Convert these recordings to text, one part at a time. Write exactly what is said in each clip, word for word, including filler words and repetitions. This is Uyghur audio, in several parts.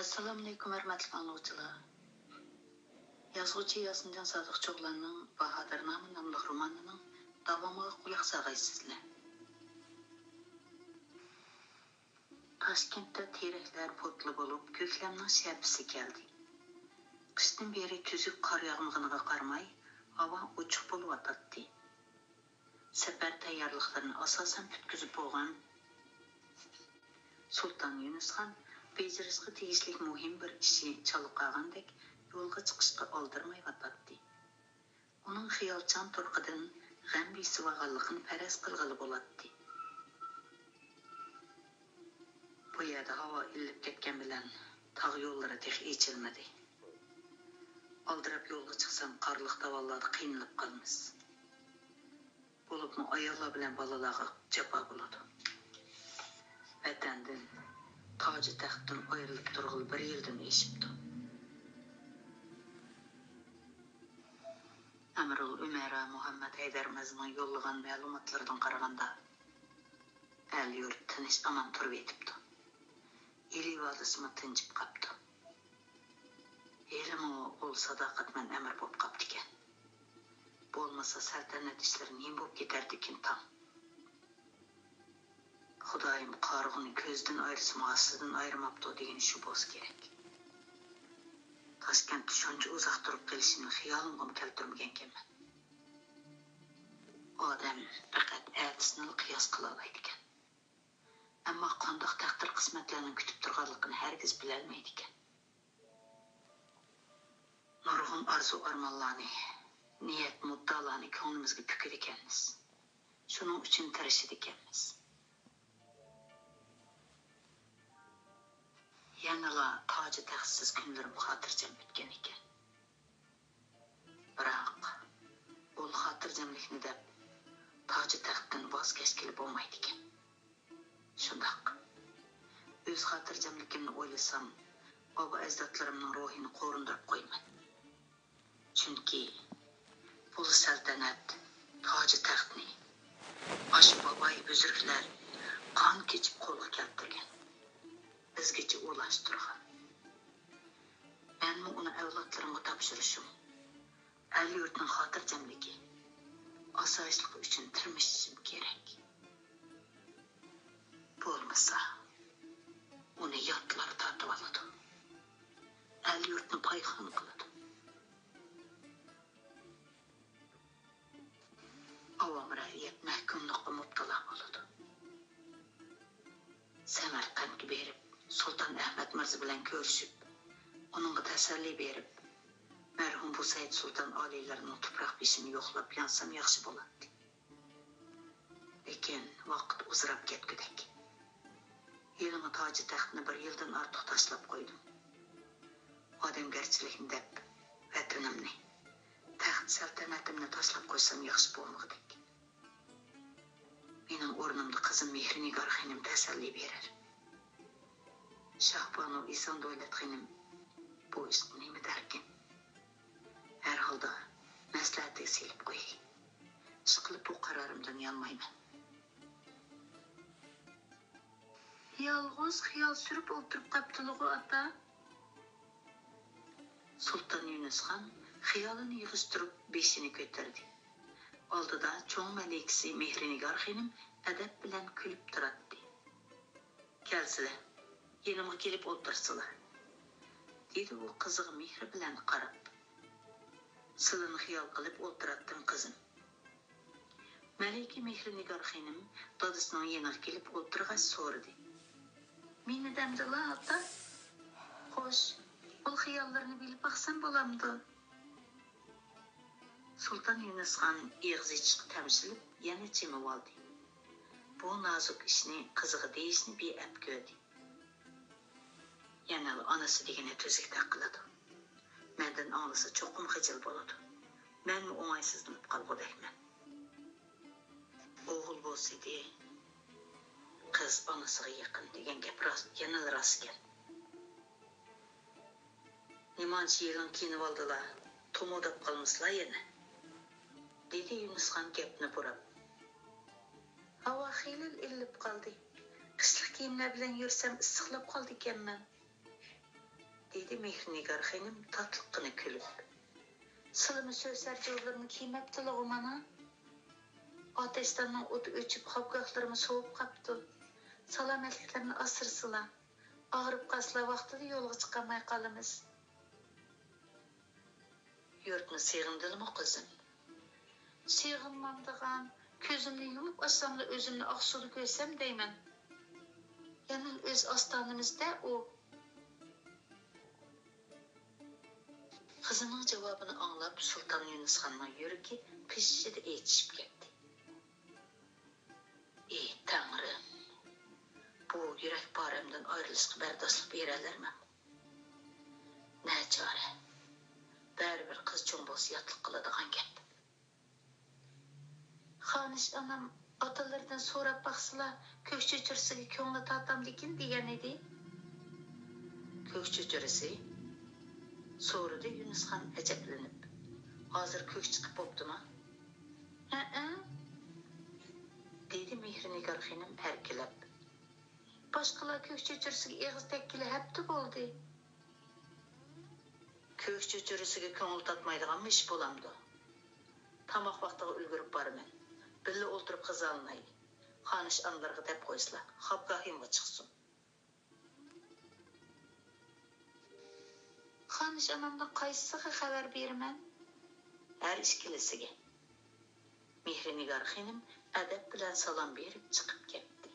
ئەسسالامۇئەلەيكۇم، ھۆرمەتلىك ئاڭلىغۇچىلار. يازغۇچى ياسىنجان سادىق چوغلاننىڭ باھادىرنامە ناملىق رومانىنىڭ داۋامىغا قۇلاق سالغايسىزلەر. تاشكەنتتە تېرەكلەر پوتلا بولۇپ، كۆكلەمنىڭ شەپىسى كەلدى. قىشتىن بېرى تۈزۈك قار ياغمىغىنىغا قارىماي، ھاۋا ئوچۇق بولۇۋاتاتتى. سەپەر تەييارلىقلىرىنى ئاساسەن پۈتكۈزۈپ بولغان سۇلتان يۇنۇسخان بېجىرىشقا تېگىشلىك مۇھىم بىر ئىشى چالا قالغاندەك يولغا چىقىشقا ئالدىرىمايۋاتاتتى. ئۇنىڭ خىيالچان تۇرقىدىن غەم بېسىۋالغانلىقىنى پەرەز قىلغىلى بولاتتى. بۇ يەردە ھاۋا ئىللىپ كەتكەن بىلەن تاغ يوللىرى تېخى ئېچىلمىدى. ئالدىراپ يولغا چىقسام، قارلىق داۋانلاردا قىينىلىپ قالىمىز. بولۇپمۇ ئاياللار بىلەن بالىلارغا جاپا بولىدۇ. ۋەتەندىن، تاجى تەختتىن ئايرىلىپ تۇرغىلى بىر يىلدىن ئېشىپتۇ. ئەمىرۇل ئۈمەرا مۇھەممەد ھەيدەر مىرزىنىڭ يوللىغان مەلۇماتلىرىدىن قارىغاندا، ئەل-يۇرت تىنچ-ئامان تۇرۇۋېتىپتۇ. ئىلى ۋادىسىمۇ تىنچىپ قاپتۇ. ھېلىمۇ ئۇل ساداقەتمەن ئەمىر بولۇپ قاپتىكەن. بولمىسا سەلتەنەت ئىشلىرى نېمە بولۇپ كېتەردىكىن تاڭ؟ خۇدايىم قارىغۇنى كۆزىدىن ئايرىسىمۇ، ئاستىدىن ئايرىماپتۇ دېگىنى شۇ بولسا كېرەك. تاشكەنتتە شۇنچە ئۇزاق تۇرۇپ قېلىشىمنى خىيالىمغىمۇ كەلتۈرمىگەنكەنمەن. ئادەم پەقەت ئەتىسىنىلا قىياس قىلالايدىكەن. ئەمما قانداق تەقدىر-قىسمەتلەرنىڭ كۈتۈپ تۇرغانلىقىنى ھەرگىز بىلەلمەيدىكەن. نۇرغۇن ئارزۇ-ئارمانلارنى، نىيەت-مۇددىئالارنى كۆڭلىمىزگە پۈكىدىكەنمىز. شۇنىڭ ئۈچۈن تىرىشىدىكەنمىز. يەنىلا تاجى تەختسىز كۈنلىرىم خاتىرجەم ئۆتكەن ئىكەن. بىراق، ئۇل خاتىرجەملىكنى دەپ، تاجى تەختتىن ۋاز كەچكىلى بولمايدىكەن. شۇنداق. ئۆز خاتىرجەملىكىمنى ئويلىسام، ئابا-ئەجدادلىرىمنىڭ روھىنى قورۇندۇرۇپ قويىمەن. چۈنكى ئۇل سەلتەنەت، تاجى تەختنى ئاشۇ باي بۈزرۈكلەر قان كېچىپ قولغا كەلتۈرگەن، بىزگىچە ئۇلاشتۇرغان. مەنمۇ ئۇنى ئەۋلادلىرىمغا تاپشۇرۇشۇم، ئەل-يۇرتنىڭ خاتىرجەملىكى، ئاسايىشلىقى ئۈچۈن تىرمىشىشىم كېرەك. بولمىسا، ئۇنى ياتلار تارتىۋالىدۇ، ئەل-يۇرتنى پايخان قىلىدۇ. ئاۋام رەئىيەت مەھكۇملۇققا مۇپتىلا بولىدۇ. سەمەرقەنتكە بېرىپ، سۇلتان ئەھمەد مىرزا بىلەن كۆرۈشۈپ، ئۇنىڭغا تەسەللى بېرىپ، مەرھۇم بۇسەيد سۇلتان ئالىيلىرىنىڭ تۇپراق بېشىنى يوقلاپ يانسام ياخشى بولاتتى. لېكىن ۋاقىت ئۇزىراپ كەتكۈدەك. ھېلىمۇ تاجى تەختنى بىر يىلدىن ئارتۇق تاشلاپ قويدۇم. ئادەمگەرچىلىكنى دەپ، ۋەتىنىمنى، تەخت سەلتەنىتىمنى تاشلاپ قويسام ياخشى بولمىغۇدەك. مېنىڭ ئورنۇمدا قىزىم مېھرىنىگار خېنىم تەسەللى بېرەر. شاھبانۇ ئېسەندۆلەت خېنىم بۇ ئىشقا نېمە دەركىن؟ ھەرھالدا، مەسلىھەتىگە سېلىپ قوياي. ئىشقىلىپ، بۇ قارارىمدىن يانمايمەن. يالغۇز خىيال سۈرۈپ ئولتۇرۇپ قاپتىلىغۇ، ئاتا؟ سۇلتان يۇنۇسخان خىيالىنى يىغىشتۇرۇپ بېشىنى كۆتۈردى. ئالدىدا چوڭ مەلىكىسى مېھرىنىگار خېنىم ئەدەپ بىلەن كۈلۈپ تۇراتتى. «كەلسىلە، يېنىمغا كېلىپ ئولتۇرسىلا»، دېدى ئۇ قىزىغا مېھرى بىلەن قاراپ. «سىلىنى خىيال قىلىپ ئولتۇراتتىم، قىزىم.» مەلىكە مېھرىنىگار خېنىم دادىسىنىڭ يېنىغا كېلىپ ئولتۇرغاچ سورىدى: «مېنى دەمدىلا، ئاتا؟ خوش، ئۇل خىياللىرىنى بىلىپ باقسام بولامدۇ؟» سۇلتان يۇنۇسخان ئېغىز ئېچىشقا تەمشىلىپ، يەنە جىمىۋالدى. بۇ نازۇك ئىشنى قىزىغا دېيىشنى بىئەپ كۆردى. يەنىلا ئانىسى دېگىنى تۈزۈكتەك قىلىدۇ. مەندىن ئاڭلىسا چوقۇم خىجىل بولىدۇ. مەنمۇ ئوڭايسىزلىنىپ قالغۇدەكمەن. ئوغۇل بولسىدى، قىز ئانىسىغا يېقىن دېگەن گەپ راست، يەنىلا راست ئىكەن. نېمانچە يىلىڭ كىيىنىۋالدىلا، تومۇداپ قالمىسىلا يەنە، دېدى يۇنۇسخان گەپنى بۇراپ. ھاۋا خېلىلا ئىللىپ قالدى. قىشلىق كىيىملەر بىلەن يۈرسەم ئىسسىقلاپ قالىدىكەنمەن. دېدى مېھرىنىگار خېنىم تاتلىققىنا كۈلۈپ. سىلىمۇ سۆسەر جورلىرىمۇ كىيمەپتىلىغۇ مانا. ئاتەشداننىڭ ئوتى ئۆچۈپ، خاپگاھلىرىمۇ سوۋۇپ قاپتۇ. سالامەتلىكلىرىنى ئاسرىسىلا. ئاغرىپ قالسىلا ۋاقتىدا يولغا چىقالماي قالىمىز. يۇرتنى سېغىندىلىمۇ، قىزىم؟ سېغىنمامدىغان، كۆزۈمنى يۇمۇپ ئاچساملا ئۆزۈمنى ئاقسۇدا كۆرسەم دەيمەن. يەنىلا ئۆز ئاستانىمىزدە ئۇ. قىزىنىڭ جاۋابىنى ئاڭلاپ، سۇلتان يۇنۇسخاننىڭ يۈرىكى پىششىدە ئېچىشىپ كەتتى. ئى تەڭرىم، بۇ يۈرەك پارەمدىن ئايرىلىشقا بەرداشلىق بېرەلەرمەن؟ نەچارە، بەرىبىر قىز چوڭ بولسا ياتلىق قىلىدىغان گەپ. خانىش ئانام ئاتىلىرىدىن سوراپ باقسىلا، كۆك چۆچۈرىسىگە كۆڭلى تارتامدىكىن دېگەن ئىدى. كۆك چۆچۈرىسى؟ سورىدى يۇنۇسخان ئەجەبلىنىپ. ھازىر كۆك چىقىپ بوپتۇما؟ ھەئە، دېدى مېھرىنىگار خېنىم ئەركىلەپ. باشقىلار كۆك چۆچۈرىسىگە ئېغىز تەگكىلى ھەپتە بولدى. كۆك چۆچۈرىسىگە كۆڭۈل تارتمايدىغانمۇ ئىش بولامدۇ؟ تاماق ۋاقتىغا ئۈلگۈرۈپ بارىمەن. بىللە ئولتۇرۇپ غىزالىنايلى. خانىش ئانىلىرىغا دەپ قويسىلا، خاپگاھىمغا چىقسۇن. خانىش ئانامدىن قايسىسىغا خەۋەر بېرىمەن؟ ھەر ئىككىلىسىگە. مېھرىنىگار خېنىم ئەدەپ بىلەن سالام بېرىپ چىقىپ كەتتى.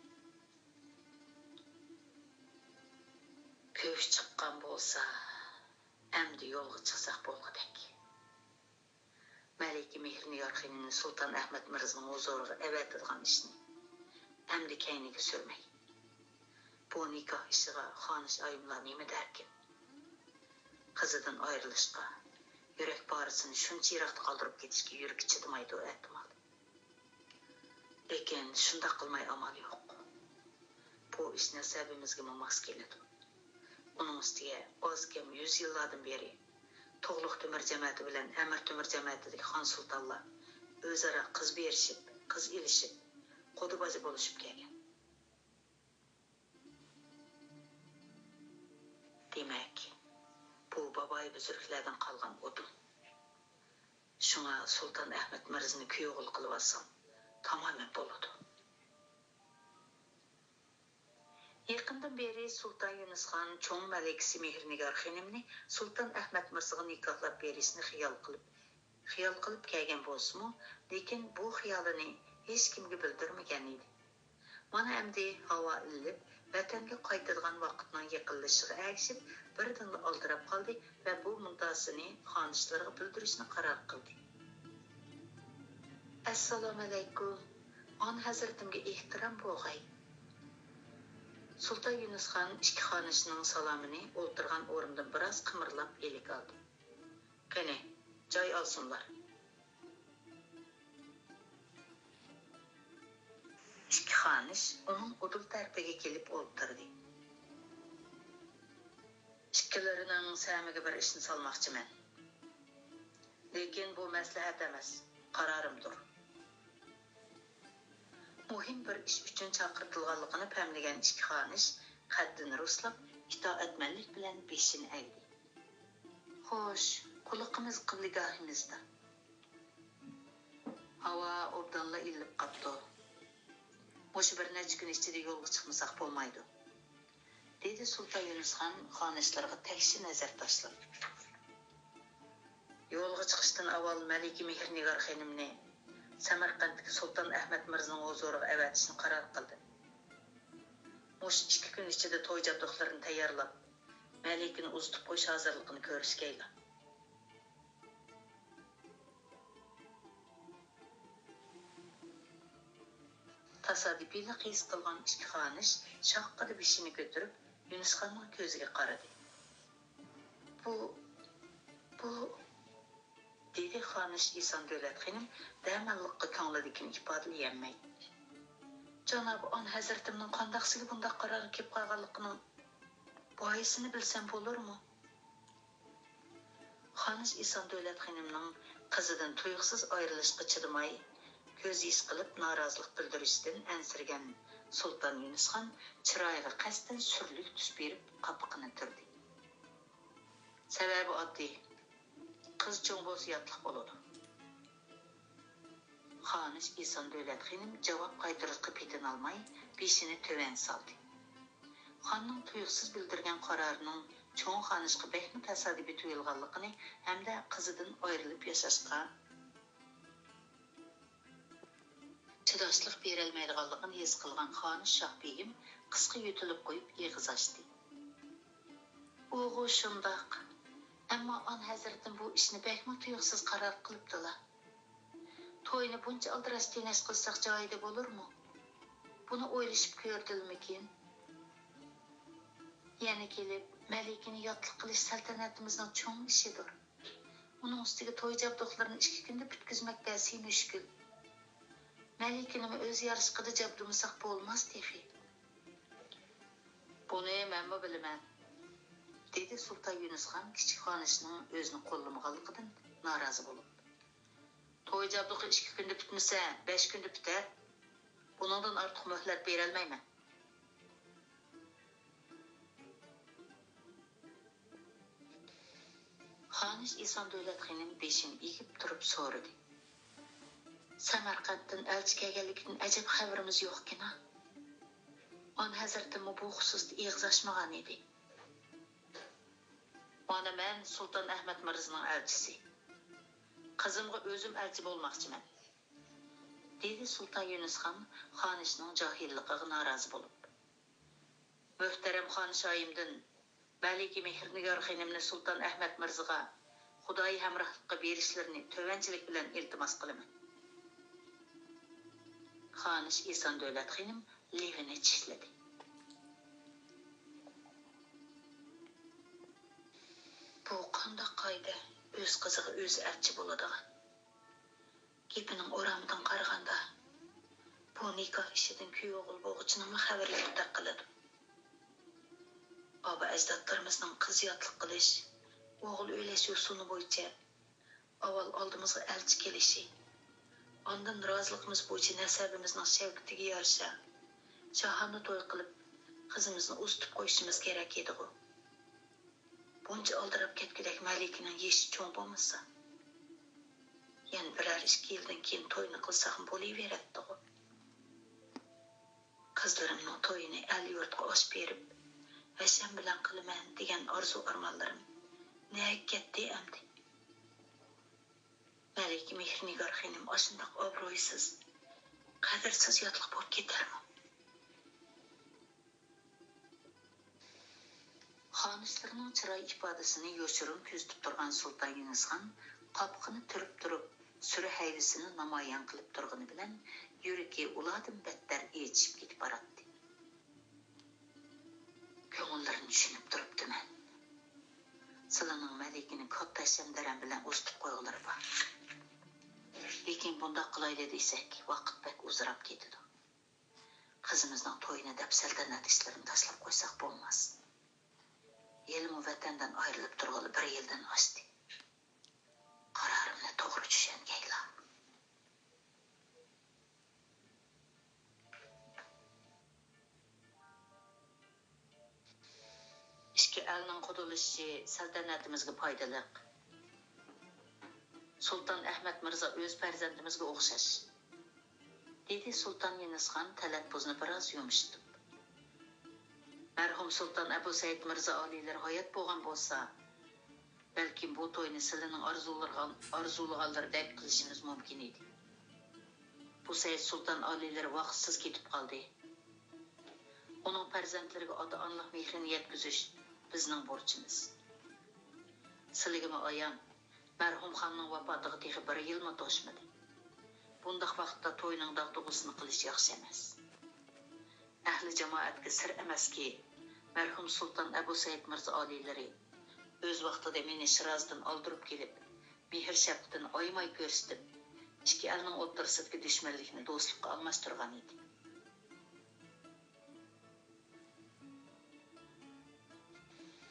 كۆك چىققان بولسا، ئەمدى يولغا چىقساق بولغۇدەك. مەلىكە مېھرىنىگار خېنىمنى سۇلتان ئەھمەد مىرزىنىڭ ھۇزۇرىغا ئەۋەتىدىغان ئىشنى ئەمدى كەينىگە سۈرمەي. بۇ نىكاھ ئىشىغا خانىش ئايىملار نېمە دەركىن؟ قىزىدىن ئايرىلىشقا، يۈرەك پارىسىنى شۇنچە يىراقتا قالدۇرۇپ كېتىشكە يۈرىكى چىدىمايدۇ ئەھتىمال. لېكىن شۇنداق قىلماي ئامال يوق. بۇ ئىش نەسەبىمىزگىمۇ ماس كېلىدۇ. ئۇنىڭ ئۈستىگە ئاز-كەم يۈز يىللاردىن بېرى تۇغلۇق تۆمۈر جەمەتى بىلەن ئەمىر تۆمۈر جەمەتىدىكى خان-سۇلتانلار ئۆزئارا قىز بېرىشىپ، قىز ئېلىشىپ، قۇدا-باجا بولۇشۇپ كەلگەن. دېمەك، بۇ بابايى بۈزرۈكلەردىن قالغان ئۇدۇل. شۇڭا سۇلتان ئەھمەد مىرزىنى كۈيئوغۇل قىلىۋالسام، تامامەن بولىدۇ. يېقىندىن بېرى سۇلتان يۇنۇسخان چوڭ مەلىكىسى مېھرىنىگار خېنىمنى سۇلتان ئەھمەد مىرزىغا نىكاھلاپ بېرىشنى خىيال قىلىپ، خىيال قىلىپ كەلگەن بولسىمۇ، لېكىن بۇ خىيالىنى ھېچكىمگە بىلدۈرمىگەن ئىدى. مانا ئەمدى ھاۋا ئىللىپ، ۋەتەنگە قايتىدىغان ۋاقىتنىڭ يېقىنلىشىشىغا ئەگىشىپ، بىردىنلا ئالدىراپ قالدى ۋە بۇ مۇددىئاسىنى خانىشلىرىغا بىلدۈرۈشنى قارار قىلدى. ئەسسالامۇئەلەيكۇم، ئانا ھەزرىتىمگە ئېھتىرام بولغاي. سۇلتان يۇنۇسخان ئىككى خانىشنىڭ سالامىنى ئولتۇرغان ئورنىدىن بىراز قىمىرلاپ ئىلىك ئالدى. قېنى، جاي ئالسۇنلار. ئىككى خانىش ئۇنىڭ ئۇدۇل تەرىپىگە كېلىپ ئولتۇردى. ئىككىلىرىنىڭ سەمىگە بىر ئىشنى سالماقچىمەن. لېكىن بۇ مەسلىھەت ئەمەس، قارارىمدۇر. مۇھىم بىر ئىش ئۈچۈن چاقىرتىلغانلىقىنى پەملىگەن ئىككى خانىش قەددىنى رۇسلاپ، ئىتائەتمەنلىك بىلەن بېشىنى ئەگدى. خوش، قۇلىقىمىز قىبلىگاھىمىزدا. ھاۋا ئوبدانلا ئىللىپ قاپتۇ. مۇشۇ بىر نەچچە كۈن ئىچىدە يولغا چىقمىساق بولمايدۇ، دېدى سۇلتان يۇنۇسخان خانىشلىرىغا تەكشى نەزەر تاشلاپ. يولغا چىقىشتىن ئاۋۋال مەلىكە مېھرىنىگار خېنىمنى سەمەرقەنتتىكى سۇلتان ئەھمەد مىرزىنىڭ ھۇزۇرىغا ئەۋەتىشنى قارار قىلدىم. مۇشۇ ئىككى كۈن ئىچىدە توي جابدۇقلىرىنى تەييارلاپ، مەلىكىنى ئۇزىتىپ قويۇش ھازىرلىقىنى كۆرۈشكەيلا. تاسادىپىيلا قىيىس قىلغان ئىككى خانىش شاققىدە بېشىنى كۆتۈرۈپ، يۇنۇسخاننىڭ كۆزىگە قارىدى. بۇ، بۇ، دېدى خانىش ئىسان دۆلەت خېنىم دەماللىققا كۆڭلىدىكىنى ئىپادىلىيەلمەي. جانابىي ئانا ھەزرىتىمنىڭ قانداقسىگە بۇنداق قارارغا كېلىپ قالغانلىقىنىڭ بايىسىنى بىلسەم بولۇرمۇ؟ خانىش ئىسان دۆلەت خېنىمنىڭ قىزىدىن تۇيۇقسىز ئايرىلىشقا چىدىماي، كۆز يېشى قىلىپ نارازىلىق بىلدۈرۈشىدىن ئەنسىرىگەن سۇلتان يۇنۇسخان چىرايىغا قەستەن سۈرلۈك تۈس بېرىپ، قاپىقىنى تۈردى. سەۋەبى ئاددىي، قىز چوڭ بولسا ياتلىق بولىدۇ. خانىش ئېسان دۆلەت خېنىم جاۋاب قايتۇرۇشقا پېتىنالماي، بېشىنى تۆۋەن سالدى. خاننىڭ تۇيۇقسىز بىلدۈرگەن قارارىنىڭ چوڭ خانىشقا بەكمۇ تاسادىپىي تۇيۇلغانلىقىنى ھەمدە قىزىدىن ئايرىلىپ ياشاشقا چىداشلىق بېرەلمەيدىغانلىقىنى ھېس قىلغان خانىش شاھ بېگىم قىسقا يۆتىلىپ قويۇپ ئېغىز ئاچتى. ئۇغۇ شۇنداق. ئەمما ئان ھەزرىتىم بۇ ئىشنى بەكمۇ تۇيۇقسىز قارار قىلىپتىلا. توينى بۇنچە ئالدىراش تېڭىش قىلساق جايىدا بولۇرمۇ؟ بۇنى ئويلىشىپ كۆردىلىمىكىن؟ يەنە كېلىپ، مەلىكىنى ياتلىق قىلىش سەلتەنىتىمىزنىڭ چوڭ ئىشىدۇر. ئۇنىڭ ئۈستىگە توي جابدۇقلىرىنى ئىككى كۈندە پۈتكۈزمەك دەسى مۈشكۈل. مەلىكىنىمۇ ئۆز يارىشقىدا جابدۇمىساق بولماس تېخى. بۇنى مەنمۇ بىلىمەن، دېدى سۇلتان يۈنۈسخان كىچىك خانىشنىڭ ئۆزىنى قوللىمىغانلىقىدىن نارازى بولۇپ. توي جابدۇقى ئىككى كۈندە پۈتمىسە، بەش كۈندە پۈتەر. بۇنىڭدىن ئارتۇق مۆھلەت بېرەلمەيمەن. خانىش ئېسان دۆلەت خېنىم بېشىنى ئېگىپ تۇرۇپ سورىدى. سەمەرقەنتتىن ئەلچى كەلگەنلىكىدىن ئەجەب خەۋىرىمىز يوقكىنا؟ ئان ھەزرىتىممۇ بۇ خۇسۇستا ئېغىز ئاچمىغان ئىدى. مانا مەن سۇلتان ئەھمەد مىرزىنىڭ ئەلچىسى. قىزىمغا ئۆزۈم ئەلچى بولماقچىمەن، دېدى سۇلتان يۈنۈسخان خانىشنىڭ جاھىللىقىغا نارازى بولۇپ. مۆھتەرەم خانىشايىمدىن مەلىكە مېھرىنىگار خېنىمنى سۇلتان ئەھمەد مىرزىغا خۇدايى ھەمراھلىققا بېرىشلىرىنى تۆۋەنچىلىك بىلەن ئىلتىماس قىلىمەن. خانىش ئېسان دۆلەت خېنىم لېۋىنى چىشلىدى. بۇ قانداق قائىدە، ئۆز قىزىغا ئۆزى ئەلچى بولىدىغان؟ گېپىنىڭ ئورامىدىن قارىغاندا، بۇ نىكاھ ئىشىدىن كۈيئوغۇل بولغۇچىنىڭمۇ خەۋىرى يوقتەك قىلىدۇ. ئابا ئەجدادلىرىمىزنىڭ قىز ياتلىق قىلىش، ئوغۇل ئۆيلەش ئۇسۇلى بويىچە ئاۋۋال ئالدىمىزغا ئەلچى كېلىشى، ئاندىن رازىلىقىمىز بويىچە نەسەبىمىزنىڭ شەۋكىتىگە يارىشا شاھانە توي قىلىپ، قىزىمىزنى ئۇزىتىپ قويۇشىمىز كېرەك ئىدىغۇ. بۇنچە ئالدىراپ كەتكۈدەك مەلىكىنىڭ يېشى چوڭ بولمىسا، يەنە بىرەر ئىككى يىلدىن كېيىن توينى قىلساقمۇ بولۇۋېرەتتىغۇ. قىزلىرىمنىڭ تويىنى ئەل-يۇرتقا ئاش بېرىپ، ھەشەم بىلەن قىلىمەن دېگەن ئارزۇ-ئارمانلىرىم نەگە كەتتى ئەمدى؟ مەلىكە مېھرىنىگار خېنىم ئاشۇنداق ئابرۇيسىز، قەدىرسىز ياتلىق بولۇپ كېتەرمۇ؟ خانىشلىرىنىڭ چىراي ئىپادىسىنى يوشۇرۇن كۆزىتىپ تۇرغان سۇلتان يۈنۈسخان قاپىقىنى تۈرۈپ تۇرۇپ، سۈرە ھەيۋىسىنى نامايان قىلىپ تۇرغىنى بىلەن يۈرىكى ئۇلاردىن بەتتەر ئېچىشىپ كېتىپ باراتتى. كۆڭۈللىرىنى چۈشىنىپ تۇرۇپتىمەن. سىلىنىڭ مەلىكىنى كاتتا ھەشەم-دەرەم بىلەن ئۇزىتىپ قويغۇلىرى بار. لېكىن بۇنداق قىلايلى دېسەك، ۋاقىت بەك ئۇزىراپ كېتىدۇ. قىزىمىزنىڭ تويىنى دەپ سەلتەنەت ئىشلىرىنى تاشلاپ قويساق بولماس. ھېلىمۇ ۋەتەندىن ئايرىلىپ تۇرغىلى بىر يىلدىن ئاشتى. قارارىمنى توغرا چۈشەنگەيلا. ئىككى ئەلنىڭ قۇدىلىشىشى سەلتەنىتىمىزگە پايدىلىق. سۇلتان ئەھمەد مىرزا ئۆز پەرزەنتىمىزگە ئوخشاش، دېدى سۇلتان يېنىسخان تەلەپپۇزنى بىراز يۇمشىتىپ. مەرھۇم سۇلتان ئەبۇسەئىد مىرزا ئالىيلىرى ھايات بولغان بولسا، بەلكىم بۇ توينى سىلىنىڭ ئارزۇلىغان-، ئارزۇلىغانلىرىدەك قىلىشىمىز مۇمكىن ئىدى. بۇ سەئىد سۇلتان ئالىيلىرى ۋاقىتسىز كېتىپ قالدى. ئۇنىڭ پەرزەنتلىرىگە ئاتا-ئانىلىق مېھرىنى يەتكۈزۈش بىزنىڭ بۇرچىمىز. سىلىگىمۇ ئايان، مەرھۇم خاننىڭ ۋاپاتىغا تېخى بىر يىلمۇ توشمىدى. بۇنداق ۋاقىتتا توينىڭ داغدۇغىسىنى قىلىش ياخشى ئەمەس. ئەھلى جامائەتكە سىر ئەمەسكى، مەرھۇم سۇلتان ئەبۇسەئىد مىرزا ئالىيلىرى ئۆز ۋاقتىدا مېنى شىرازدىن ئالدۇرۇپ كېلىپ، مېھىر-شەپقىتىنى ئايىماي كۆرسىتىپ، ئىككى ئەلنىڭ ئوتتۇرىسىدىكى دۈشمەنلىكنى دوستلۇققا ئالماشتۇرغان ئىدى.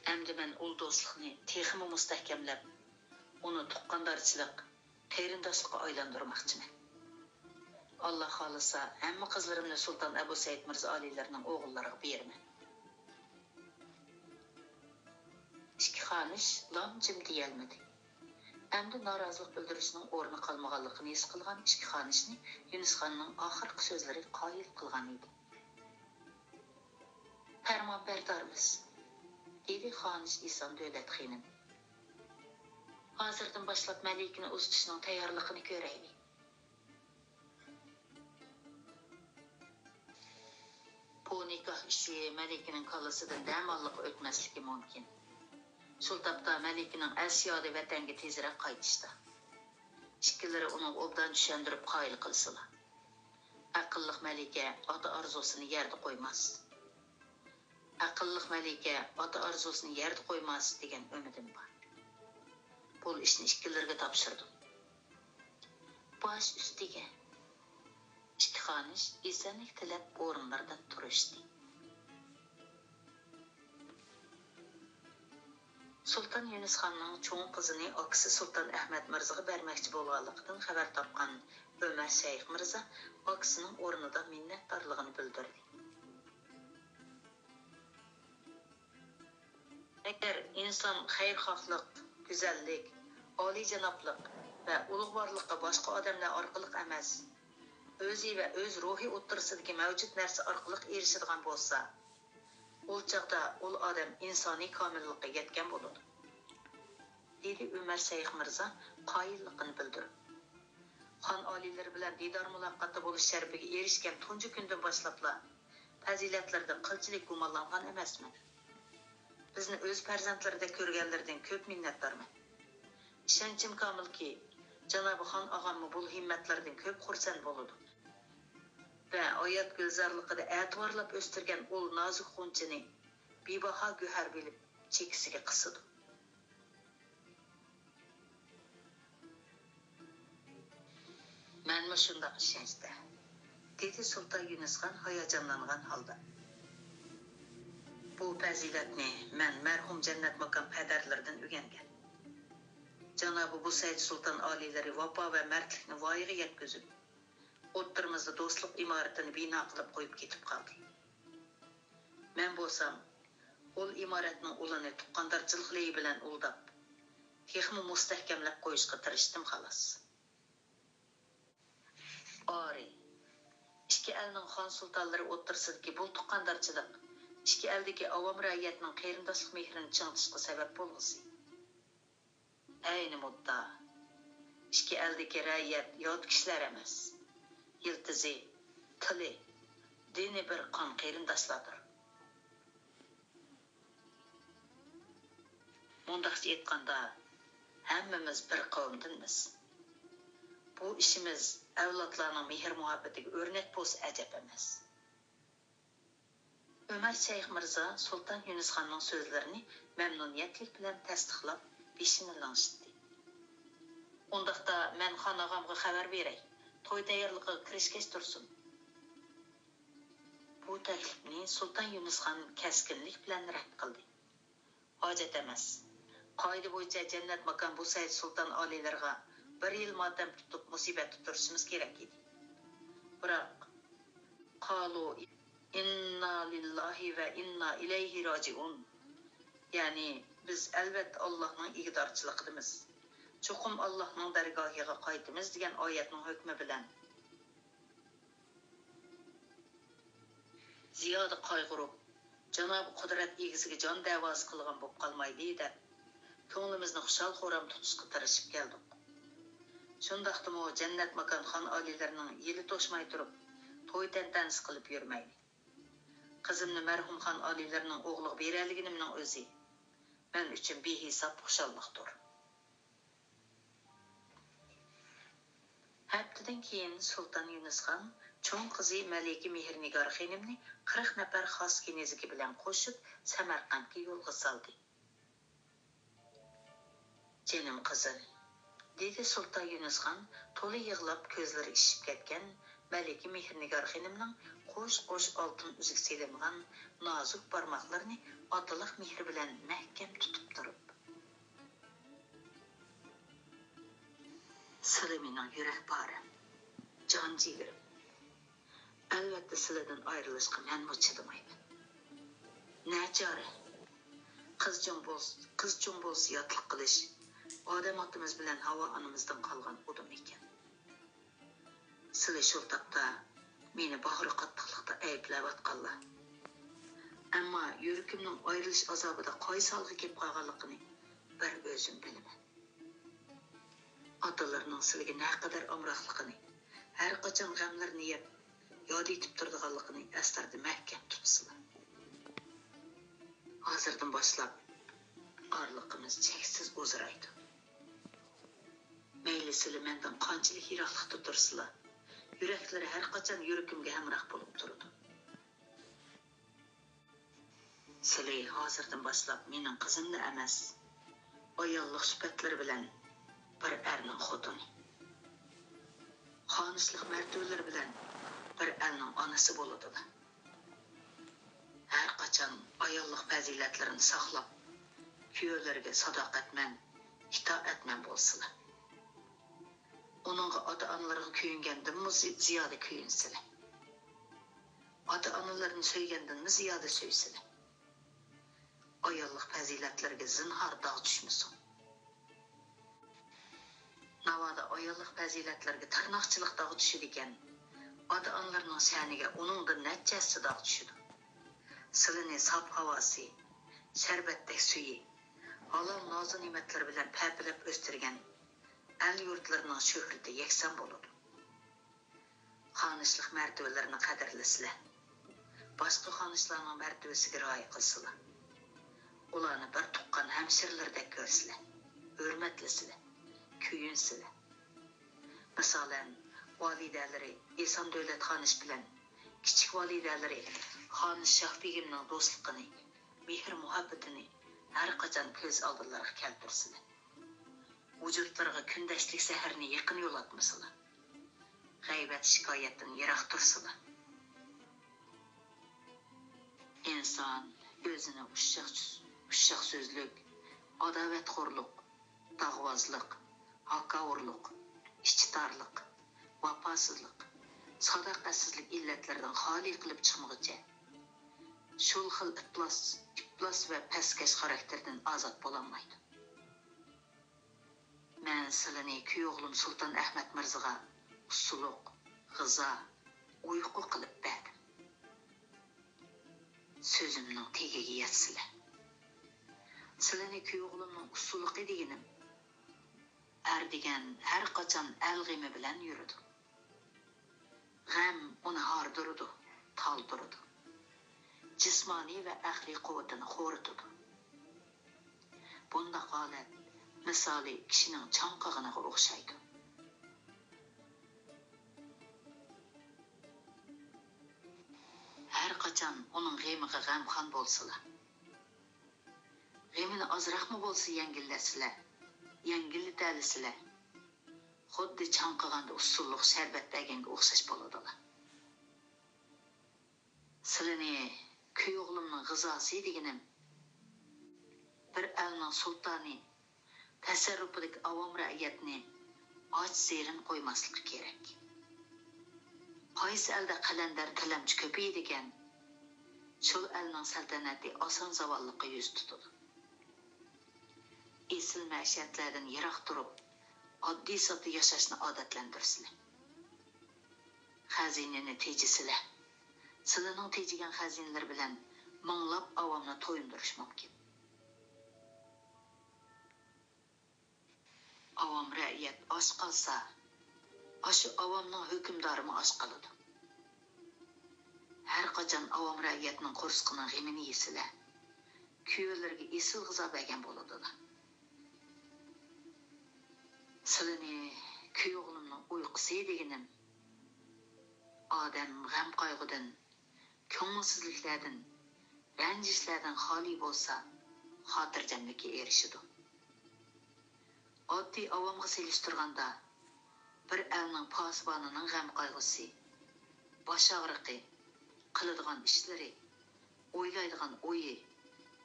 ئەمدى مەن ئۇل دوستلۇقنى تېخىمۇ مۇستەھكەملەپ، ئۇنى تۇغقاندارچىلىق، قېرىنداشلىققا ئايلاندۇرماقچىمەن. ئاللا خالىسا، ھەممە قىزلىرىمنى سۇلتان ئەبۇسەئىد مىرزا ئالىيلىرىنىڭ ئوغۇللىرىغا بېرىمەن. ئىككى خانىش لام-جىم دېيەلمىدى. ئەمدى نارازىلىق بىلدۈرۈشنىڭ ئورنى قالمىغانلىقىنى ھېس قىلغان ئىككى خانىشنى يۈنۈسخاننىڭ ئاخىرقى سۆزلىرى قايىل قىلغان ئىدى. پەرمانبەردارمىز، دېدى خانىش ئىسان دۆلەت خېنىم. ھازىردىن باشلاپ مەلىكىنى ئۇزىتىشنىڭ تەييارلىقىنى كۆرەيلى. بۇ نىكاھ ئىشى مەلىكىنىڭ كاللىسىدىن دەماللىق ئۆتمەسلىكى مۇمكىن. شۇ تاپتا مەلىكىنىڭ ئەس-يادى ۋەتەنگە تېزرەك قايتىشتا. ئىككىلىرى ئۇنىڭغا ئوبدان چۈشەندۈرۈپ قايىل قىلسىلا. ئەقىللىق مەلىكە ئاتا ئارزۇسىنى يەردە قويماس. ئەقىللىق مەلىكە ئاتا ئارزۇسىنى يەردە قويماس دېگەن ئۈمىدىم بار. بۇ ئىشنى ئىككىلىرىگە تاپشۇردۇم. باش ئۈستىگە. ئىككى خانىش ئېسەنلىك تىلەپ ئورۇنلىرىدىن تۇرۇشتى. سۇلتان يۈنۈسخاننىڭ چوڭ قىزىنى ئاكىسى سۇلتان ئەھمەد مىرزىغا بەرمەكچى بولغانلىقىدىن خەۋەر تاپقان ئۆمەر شەيخ مىرزا ئاكىسىنىڭ ئورنىدا مىننەتدارلىقىنى بىلدۈردى. ئەگەر ئىنسان خەيرخاھلىق، گۈزەللىك، ئالىيجانابلىق ۋە ئۇلۇغۋارلىققا باشقا ئادەملەر ئارقىلىق ئەمەس، ئۆزى ۋە ئۆز روھى ئوتتۇرىسىدىكى مەۋجۇت نەرسە ئارقىلىق ئېرىشىدىغان بولسا، ئۇ چاغدا ئۇل ئادەم ئىنسانىي كامىللىققا يەتكەن بولىدۇ، دېدى ئۆمەر شەيخ مىرزا قايىللىقىنى بىلدۈرۈپ. خان ئالىيلىرى بىلەن دىدار مۇلاقاتتا بولۇش شەرىپىگە ئېرىشكەن تۇنجى كۈندىن باشلاپلا، پەزىلەتلىرىدىن قىلچىلىك گۇمانلانغان ئەمەسمەن. بىزنى ئۆز پەرزەنتلىرىدەك كۆرگەنلىرىدىن كۆپ مىننەتدارمەن. ئىشەنچىم كامىلكى، جانابىي خان ئاغاممۇ بۇ ھىممەتلىرىدىن كۆپ خۇرسەن بولىدۇ ۋە ھايات گۈلزارلىقىدا ئەتىۋارلاپ ئۆستۈرگەن ئۇل نازۇك غۇنچىنى بىباھا گۆھەر بىلىپ چېكىسىگە قىسىدۇ. مەنمۇ شۇنداق ئىشەنچتە، دېدى سۇلتان يۈنۈسخان ھاياجانلانغان ھالدا. بۇ پەزىلەتنى مەن مەرھۇم جەننەت ماكان پەدەرلىرىدىن ئۆگەنگەن. جانابى بۇ سەئىد سۇلتان ئالىيلىرى ۋاپا ۋە مەردلىكنى ۋايىغا يەتكۈزۈپ، ئوتتۇرىمىزدا دوستلۇق ئىمارىتىنى بىنا قىلىپ قويۇپ كېتىپ قالدى. مەن بولسام، ئۇل ئىمارەتنىڭ ئۇلىنى تۇغقاندارچىلىق لېيى بىلەن ئۇلداپ، تېخىمۇ مۇستەھكەملەپ قويۇشقا تىرىشتىم، خالاس. ئارى، ئىككى ئەلنىڭ خان سۇلتانلىرى ئوتتۇرىسىدىكى بۇ تۇغقاندارچىلىق ئىككى ئەلدىكى ئاۋام رەئىيەتنىڭ قېرىنداشلىق مېھرىنى چىڭىتىشقا سەۋەب بولغۇسى. ئەينى مۇددا، ئىككى ئەلدىكى رەئىيەت يات كىشىلەر ئەمەس. يىلتىزى، تىلى، دىنى بىر قان قېرىنداشلاردۇر. مۇنداقچە ئېيتقاندا، ھەممىمىز بىر قەۋمدىنمىز. بۇ ئىشىمىز ئەۋلادلارنىڭ مېھىر-مۇھەببىتىگە ئۆرنەك بولسا ئەجەب ئەمەس. ئۆمەر شەيخ مىرزا سۇلتان يۈنۈسخاننىڭ سۆزلىرىنى مەمنۇنىيەتلىك بىلەن تەستىقلاپ، بېشىنى لىڭشىتتى. ئۇنداقتا مەن خان ئاغامغا خەۋەر بېرەي، توي تەييارلىقىغا كىرىشكەچ تۇرسۇن. بۇ تەكلىپنى سۇلتان يۈنۈسخان كەسكىنلىك بىلەن رەت قىلدى. ھاجەت ئەمەس. قائىدە بويىچە جەننەت ماكان بۇ سەئىد سۇلتان ئالىيلىرىغا بىر يىل ماتەم تۇتۇپ مۇسىبەتتە تۇرۇشىمىز كېرەك ئىدى. بىراق، قالۇ ئىننا لىللاھى ۋە ئىننا ئىلەيھى راجىئۇن. يەنى، بىز ئەلۋەتتە ئاللاھنىڭ ئىگىدارچىلىقىدىمىز. چوقۇم ئاللاھنىڭ دەرگاھىغا قايتىمىز دېگەن ئايەتنىڭ ھۆكمى بىلەن. زىيادە قايغۇرۇپ، جانابى قۇدرەت ئىگىسىگە جان دەۋاسى قىلغان بولۇپ قالمايلى دەپ، كۆڭلىمىزنى خۇشال-خۇرام تۇتۇشقا تىرىشىپ كەلدۇق. شۇنداقتىمۇ جەننەت ماكان خان ئالىيلىرىنىڭ يىلى توشماي تۇرۇپ، توي تەنتەنىسى قىلىپ يۈرمەيلى. قىزىمنى مەرھۇم خان ئالىيلىرىنىڭ ئوغلىغا بېرەلىگىنىمنىڭ ئۆزى مەن ئۈچۈن بىھېساب خۇشاللىقتۇر. ھەپتىدىن كېيىن سۇلتان يۈنۈسخان چوڭ قىزى مەلىكە مېھرىنىگار خېنىمنى قىرىق نەپەر خاس كېنىزىكى بىلەن قوشۇپ سەمەرقەنتكە يولغا سالدى. جېنىم قىزىم، دېدى سۇلتان يۈنۈسخان تولا يىغلاپ كۆزلىرى ئىششىپ كەتكەن مەلىكە مېھرىنىگار خېنىمنىڭ قوش-قوش ئالتۇن ئۈزۈك سېلىنغان نازۇك بارماقلىرىنى ئاتىلىق مېھرى بىلەن مەھكەم تۇتۇپ تۇرۇپ. سىلى مېنىڭ يۈرەك پارەم، جان جىگىرىم. ئەلۋەتتە، سىلىدىن ئايرىلىشقا مەنمۇ چىدىمايمەن. نەچارە؟ قىز چوڭ بولس-، قىز چوڭ بولسا ياتلىق قىلىش ئادەم ئاتىمىز بىلەن ھاۋا ئانىمىزدىن قالغان ئۇدۇم ئىكەن. سىلى شۇ تاپتا مېنى باغرى قاتتىقلىقتا ئەيىبلەۋاتقانلا. ئەمما يۈرىكىمنىڭ ئايرىلىش ئازابىدا قايسى ھالغا كېلىپ قالغانلىقىنى بىر ئۆزۈم بىلىمەن. ئاتىلىرىنىڭ سىلىگە نەقەدەر ئامراقلىقىنى، ھەر قاچان غەملىرىنى يەپ، ياد ئېتىپ تۇرىدىغانلىقىنى ئەسلەردە مەھكەم تۇتۇپسىلەر. ھازىردىن باشلاپ ئارىلىقىمىز چەكسىز ئۇزىرايدۇ. مەيلى سىلى مەندىن قانچىلىك يىراقلىقتا تۇرسىلا، يۈرەكلىرى ھەر قاچان يۈرىكىمگە ھەمراھ بولۇپ تۇرىدۇ. سىلى ھازىردىن باشلاپ مېنىڭ قىزىملا ئەمەس، ئاياللىق سۈپەتلىرى بىلەن بىر ئەرنىڭ خوتۇنى، خانىشلىق مەرتىۋىلىرى بىلەن بىر ئەلنىڭ ئانىسى بولىدىلا. ھەر قاچان ئاياللىق پەزىلەتلىرىنى ساقلاپ، كۈيەۋلىرىگە ساداقەتمەن، ئىتائەتمەن بولسىلا. ئۇنىڭغا ئاتا-ئانىلىرىغا كۆيۈنگەندىنمۇ زى-، زىيادە كۆيۈنسىلە. ئاتا-ئانىلىرىنى سۆيگەندىنمۇ زىيادە سۆيسىلە. ئاياللىق پەزىلەتلىرىگە زىنھار داغ چۈشمىسۇن. ناۋادا ئاياللىق پەزىلەتلىرىگە تىرناقچىلىق داغ چۈشىدىكەن، ئاتا-ئانىلىرىنىڭ شەنىگە ئۇنىڭدىن نەچچە ھەسسە داغ چۈشىدۇ. سىلىنى ساپ ھاۋاسى، شەربەتتەك سۈيى، ھالال نازۇنېمەتلىرى بىلەن پەپىلەپ ئۆستۈرگەن ئەل-يۇرتلىرىنىڭ شۆھرىتى يەكسان بولىدۇ. خانىشلىق مەرتىۋىلىرىنى قەدىرلىسىلە. باشقا خانىشلارنىڭ مەرتىۋىسىگە رىئايە قىلسىلا. ئۇلارنى بىر تۇغقان ھەمشىرىلىرىدەك كۆرسىلە، ھۆرمەتلىسىلە، كۆيۈنسىلە. مىسالەن، ۋالىدەلىرى ئېسان دۆلەت خانىش بىلەن كىچىك ۋالىدەلىرى خانىش شاھ بېگىمنىڭ دوستلۇقىنى، مېھىر-مۇھەببىتىنى ھەر قاچان كۆز ئالدىلىرىغا كەلتۈرسىلە. ۋۇجۇدلىرىغا كۈندەشلىك سەھەرنى يېقىن يولاتمىسىلا. غەيۋەت-شىكايەتتىن يىراق تۇرسىلا. ئىنسان ئۆزىنى ئۇششاق، ئۇششاق سۆزلۈك، ئاداۋەتخورلۇق، داغۋازلىق، ھاكاۋۇرلۇق، ئىچى تارلىق، ۋاپاسىزلىق، ساداقەتسىزلىك ئىللەتلىرىدىن خالىي قىلىپ چىقمىغۇچە، شۇ خىل ئىپلاس، ئىپلاس ۋە پەسكەش خاراكتېردىن ئازاد بولالمايدۇ. مەن سىلىنى كۈيئوغلۇم سۇلتان ئەخمەت مىرزىغا ئۇسسۇلۇق، غىزا، ئۇيقۇ قىلىپ بەردىم. سۆزۈمنىڭ تېگىگە يەتسىلە. سىلىنى كۈيئوغلۇمنىڭ ئۇسسۇلۇقى دېگىنىم، ئەر دېگەن ھەر قاچان ئەل غېمى بىلەن يۈرىدۇ. غەم ئۇنى ھاردۇرىدۇ، تالدۇرىدۇ. جىسمانىي ۋە ئەقلىي قۇۋۋىتىنى خورىتىدۇ. بۇنداق ھالەت مىسالى كىشىنىڭ چاڭقىغىنىغا ئوخشايدۇ. ھەر قاچان ئۇنىڭ غېمىغا غەمخان بولسىلا. غېمىنى ئازراقمۇ بولسا يەڭگىللەتسىلە، يەڭگىللىتەلىسىلە. خۇددى چاڭقىغاندا ئۇسسۇللۇق شەربەت بەرگەنگە ئوخشاش بولىدىلا. سىلىنى كۈيئوغلۇمنىڭ غىزاسى دېگىنىم، بىر ئەلنىڭ سۇلتانى تەسەررۇپىدىكى ئاۋام رەئىيەتنى ئاچ زېرىن قويماسلىقى كېرەك. قايسى ئەلدە قەلەندەر تىلەمچى كۆپىيىدىكەن، شۇ ئەلنىڭ سەلتەنىتى ئاسان زاۋاللىققا يۈز تۇتىدۇ. ئېسىل مەشەدىلەردىن يىراق تۇرۇپ، ئاددىي-ساددا ياشاشنى ئادەتلەندۈرسىلە. خەزىنىنى تېجىسىلە. سىلىنىڭ تېجىگەن خەزىنىلىرى بىلەن مىڭلاپ ئاۋامنى تويۇندۇرۇش مۇمكىن. ئاۋام رەئىيەت ئاچ قالسا، ئاشۇ ئاۋامنىڭ ھۆكۈمدارىمۇ ئاچ قالىدۇ. ھەر قاچان ئاۋام رەئىيەتنىڭ قورسىقىنىڭ غېمىنى يېسىلە، كۈيەلىرىگە ئېسىل غىزا بەرگەن بولىدىلا. سىلىنى كۈيئوغلۇمنىڭ ئۇيقۇسى دېگىنىم، ئادەم غەم-قايغۇدىن، كۆڭۈلسىزلىكلەردىن، رەنجىشلەردىن خالىي بولسا، خاتىرجەملىككە ئېرىشىدۇ. ئاددىي ئاۋامغا سېلىشتۇرغاندا، بىر ئەلنىڭ پاسىبانىنىڭ غەم-قايغۇسى، باش ئاغرىقى، قىلىدىغان ئىشلىرى، ئويلايدىغان ئويى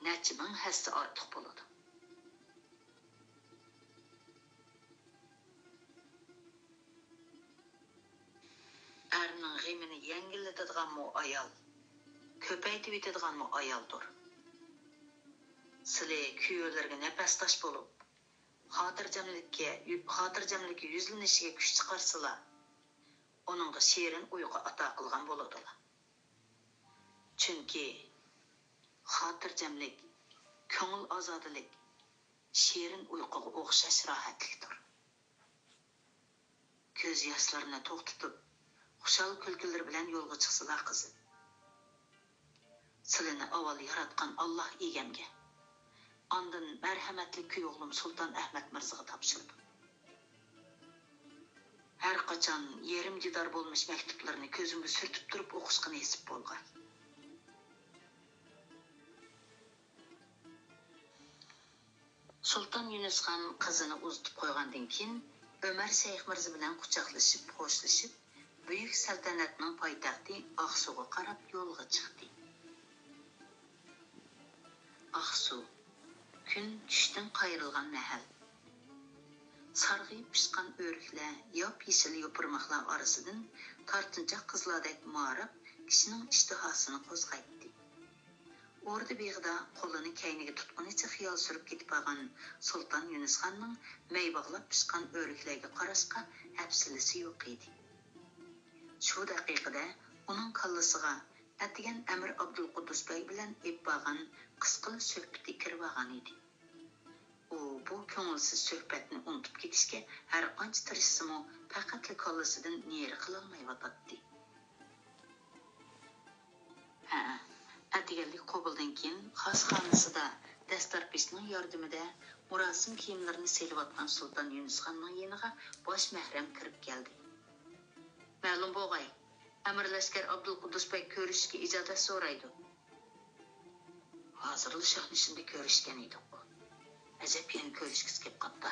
نەچچە مىڭ ھەسسە ئارتۇق بولىدۇ. ئەرنىڭ غېمىنى يەڭگىللىتىدىغانمۇ ئايال، كۆپەيتىۋېتىدىغانمۇ ئايالدۇر. سىلى كۈيلىرىگە نەپەستاش بولۇپ، خاتىرجەملىككە، خاتىرجەملىككە يۈزلىنىشىگە كۈچ چىقارسىلا، ئۇنىڭغا شېرىن ئۇيقۇ ئاتا قىلغان بولىدىلا. چۈنكى خاتىرجەملىك، كۆڭۈل ئازادىلىك شېرىن ئۇيقۇغا ئوخشاش راھەتلىكتۇر. كۆز ياشلىرىنى توختىتىپ، خۇشال كۈلكىلىرى بىلەن يولغا چىقسىلا، قىزىم. سىلىنى ئاۋۋال ياراتقان ئاللاھ ئىگەمگە، ئاندىن مەرھەمەتلىك كۈيئوغلۇم سۇلتان ئەھمەد مىرزىغا تاپشۇردۇم. ھەر قاچان يېرىم دىدار بولمىش مەكتۇپلىرىنى كۆزۈمگە سۈرتۈپ تۇرۇپ ئوقۇشقا نېسىپ بولغاي. سۇلتان يۈنۈسخان قىزىنى ئۇزىتىپ قويغاندىن كېيىن، ئۆمەر شەيخ مىرزا بىلەن قۇچاقلىشىپ خوشلىشىپ، بۈيۈك سەلتەنەتنىڭ پايتەختى ئاقسۇغا قاراپ يولغا چىقتى. ئاقسۇ، كۈن چۈشتىن قايرىلغان مەھەل. سارغىيىپ پىشقان ئۆرۈكلەر ياپيېشىل يوپۇرماقلار ئارىسىدىن تارتىنچاق قىزلاردەك ماراپ، كىشىنىڭ ئىشتىھاسىنى قوزغايتتى. ئوردا بېغىدا قولىنى كەينىگە تۇتقىنىچە خىيال سۈرۈپ كېتىپ بارغان سۇلتان يۈنۈسخاننىڭ مەي باغلاپ پىشقان ئۆرۈكلەرگە قاراشقا ھەپسىلىسى يوق ئىدى. شۇ دەقىقىدە ئۇنىڭ كاللىسىغا ئەتىگەن ئەمىر ئابدۇلقۇددۇس بەگ بىلەن ئېلىپ بارغان قىسقىلا سۆھبىتى كىرىۋالغان ئىدى. ئۇ بۇ كۆڭۈلسىز سۆھبەتنى ئۇنتۇپ كېتىشكە ھەرقانچە تىرىشسىمۇ، پەقەتلا كاللىسىدىن نېرى قىلالمايۋاتاتتى. ھە، ئەتىگەنلىك قوبۇلدىن كېيىن خاسخانىسىدا دەستار پېشىنىڭ ياردىمىدە مۇراسىم كىيىملىرىنى سېلىۋاتقان سۇلتان يۈنۈسخاننىڭ يېنىغا باش مەھرەم كىرىپ كەلدى. مەلۇم بولغاي، ئەمىر لەشكەر ئابدۇلقۇددۇس بەگ كۆرۈشۈشكە ئىجازەت سورايدۇ. ھازىرلا شاھنىشىندا كۆرۈشكەن ئىدۇق. ئەجەب يەنە كۆرۈشكۈسى كېلىپ قاپتۇ.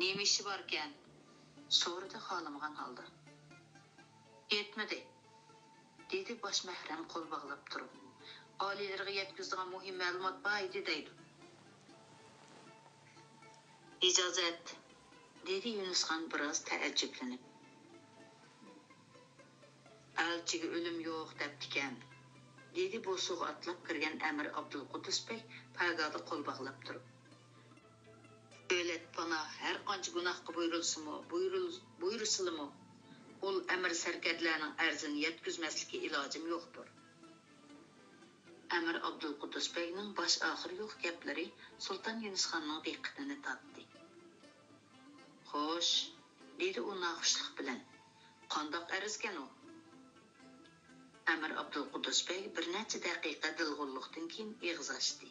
نېمە ئىشى باركەن؟ سورىدى خالىمىغان ھالدا. ئېيتمىدى، دېدى باش مەھرەم قول باغلاپ تۇرۇپ. ئالىيلىرىغا يەتكۈزىدىغان مۇھىم مەلۇمات بار ئىدى دەيدۇ. ئىجازەت، دېدى يۈنۈسخان بىراز تەئەججۈپلىنىپ. ئەلچىگە ئۆلۈم يوق دەپتىكەن، دېدى بوسۇغا ئاتلاپ كىرگەن ئەمىر ئابدۇلقۇددۇس بەگ پاگادا قول باغلاپ تۇرۇپ. دۆلەت پاناھ ھەر قانچە گۇناھقا بۇيرۇلسىمۇ، بۇيرۇل-، بۇيرۇسىلىمۇ، ئۇل ئەمىر سەركەردىلەرنىڭ ئەرزىنى يەتكۈزمەسلىككە ئىلاجىم يوقتۇر. ئەمىر ئابدۇلقۇددۇس بەگنىڭ باش ئاخىرى يوق گەپلىرى سۇلتان يۈنۈسخاننىڭ دىققىتىنى تارتتى. خوش، دېدى ئۇ ناخۇشلۇق بىلەن. قانداق ئەرزكەن ئۇ؟ ئەمىر ئابدۇلقۇددۇس بەگ بىر نەچچە دەقىقە دىلغۇللۇقتىن كېيىن ئېغىز ئاچتى.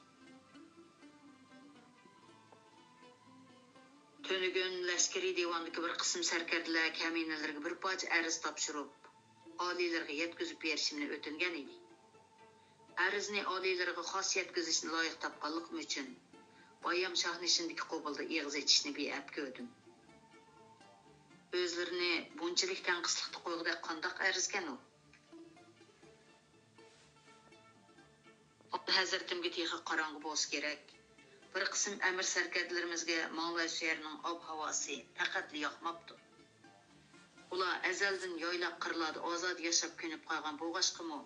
تۈنۈگۈن لەشكىرىي دىۋاندىكى بىر قىسىم سەركەردىلەر كەمىنىلىرىگە بىر پارچە ئەرز تاپشۇرۇپ، ئالىيلىرىغا يەتكۈزۈپ بېرىشىمنى ئۆتۈنگەن ئىدى. ئەرزنى ئالىيلىرىغا خاس يەتكۈزۈشنى لايىق تاپقانلىقىم ئۈچۈن، بايام شاھنىشىندىكى قوبۇلدا ئېغىز ئېچىشنى بىئەپ كۆردۈم. ئۆزلىرىنى بۇنچىلىك تەڭقىسلىقتا قويغۇدەك قانداق ئەرزكەن ئۇ؟ ئالاھەزرىتىمگە تېخى قاراڭغۇ بولسا كېرەك. بىر قىسىم ئەمىر سەركەردىلىرىمىزگە ماڭلاي سۆيەرنىڭ ئاب ھاۋاسى پەقەتلا ياقماپتۇ. ئۇلار ئەزەلدىن يايلاق قىرلاردا ئازادە ياشاپ كۆنۈپ قالغان بولغاچقىمۇ،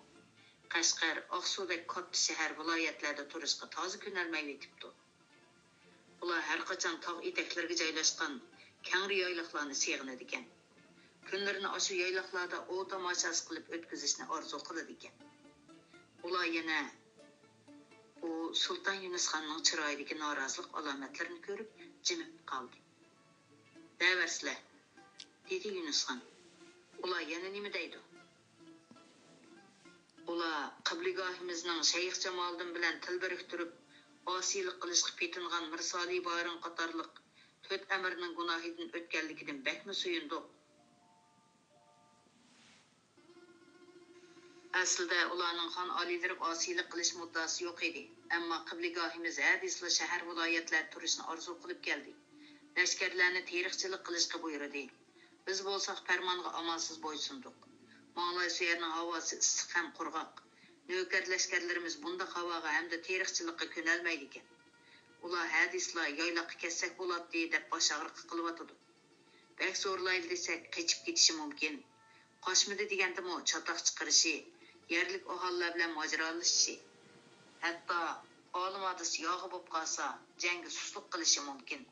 قەشقەر، ئاقسۇدەك كاتتا شەھەر، ۋىلايەتلەردە تۇرۇشقا تازا كۆنەلمەيۋېتىپتۇ. ئۇلار ھەرقاچان تاغ ئېتەكلىرىگە جايلاشقان كەڭرى يايلاقلارنى سېغىنىدىكەن. كۈنلىرىنى ئاشۇ يايلاقلاردا ئۇ تاماشاسى قىلىپ ئۆتكۈزۈشنى ئارزۇ قىلىدىكەن. ئۇلار يەنە، ئۇ سۇلتان يۈنۈسخاننىڭ چىرايىدىكى نارازىلىق ئالامەتلىرىنى كۆرۈپ جىمىپ قالدى. دەۋەرسىلە، دېدى يۈنۈسخان. ئۇلار يەنە نېمە دەيدۇ؟ ئۇلار قىبلىگاھىمىزنىڭ شەيخ جامالىدىن بىلەن تىل بىرىكتۈرۈپ، ئاسىيلىق قىلىشقا پېتىنغان مىرسالىھ بارىن قاتارلىق تۆت ئەمىرنىڭ گۇناھىدىن ئۆتكەنلىكىدىن بەكمۇ سۆيۈندۇق. ئەسلىدە ئۇلارنىڭ خان ئالىيلىرىغا ئاسىيلىق قىلىش مۇددىئاسى يوق ئىدى، ئەمما قىبلىگاھىمىز ھە دېسىلا شەھەر، ۋىلايەتلەردە تۇرۇشنى ئارزۇ قىلىپ كەلدى. لەشكەرلەرنى تېرىقچىلىق قىلىشقا بۇيرۇدى. بىز بولساق پەرمانغا ئامالسىز بويسۇندۇق. ماڭلاي سۆيەرنىڭ ھاۋاسى ئىسسىق ھەم قۇرغاق. نۆكەر لەشكەرلىرىمىز بۇنداق ھاۋاغا ھەمدە تېرىقچىلىققا كۆنەلمەيدىكەن. ئۇلار ھە دېسىلا يايلاققا كەتسەك بولاتتى دەپ باش ئاغرىقى قىلىۋاتىدۇ. بەك زورلايلى دېسەك، قېچىپ كېتىشى مۇمكىن. قاچمىدى دېگەندىمۇ چاتاق چىقىرىشى، يەرلىك ئاھالىلەر بىلەن ماجىرالىشىشى، ھەتتا ئالىم ھادىسە ياغا بولۇپ قالسا، جەڭگە سۇسلۇق قىلىشى مۇمكىن.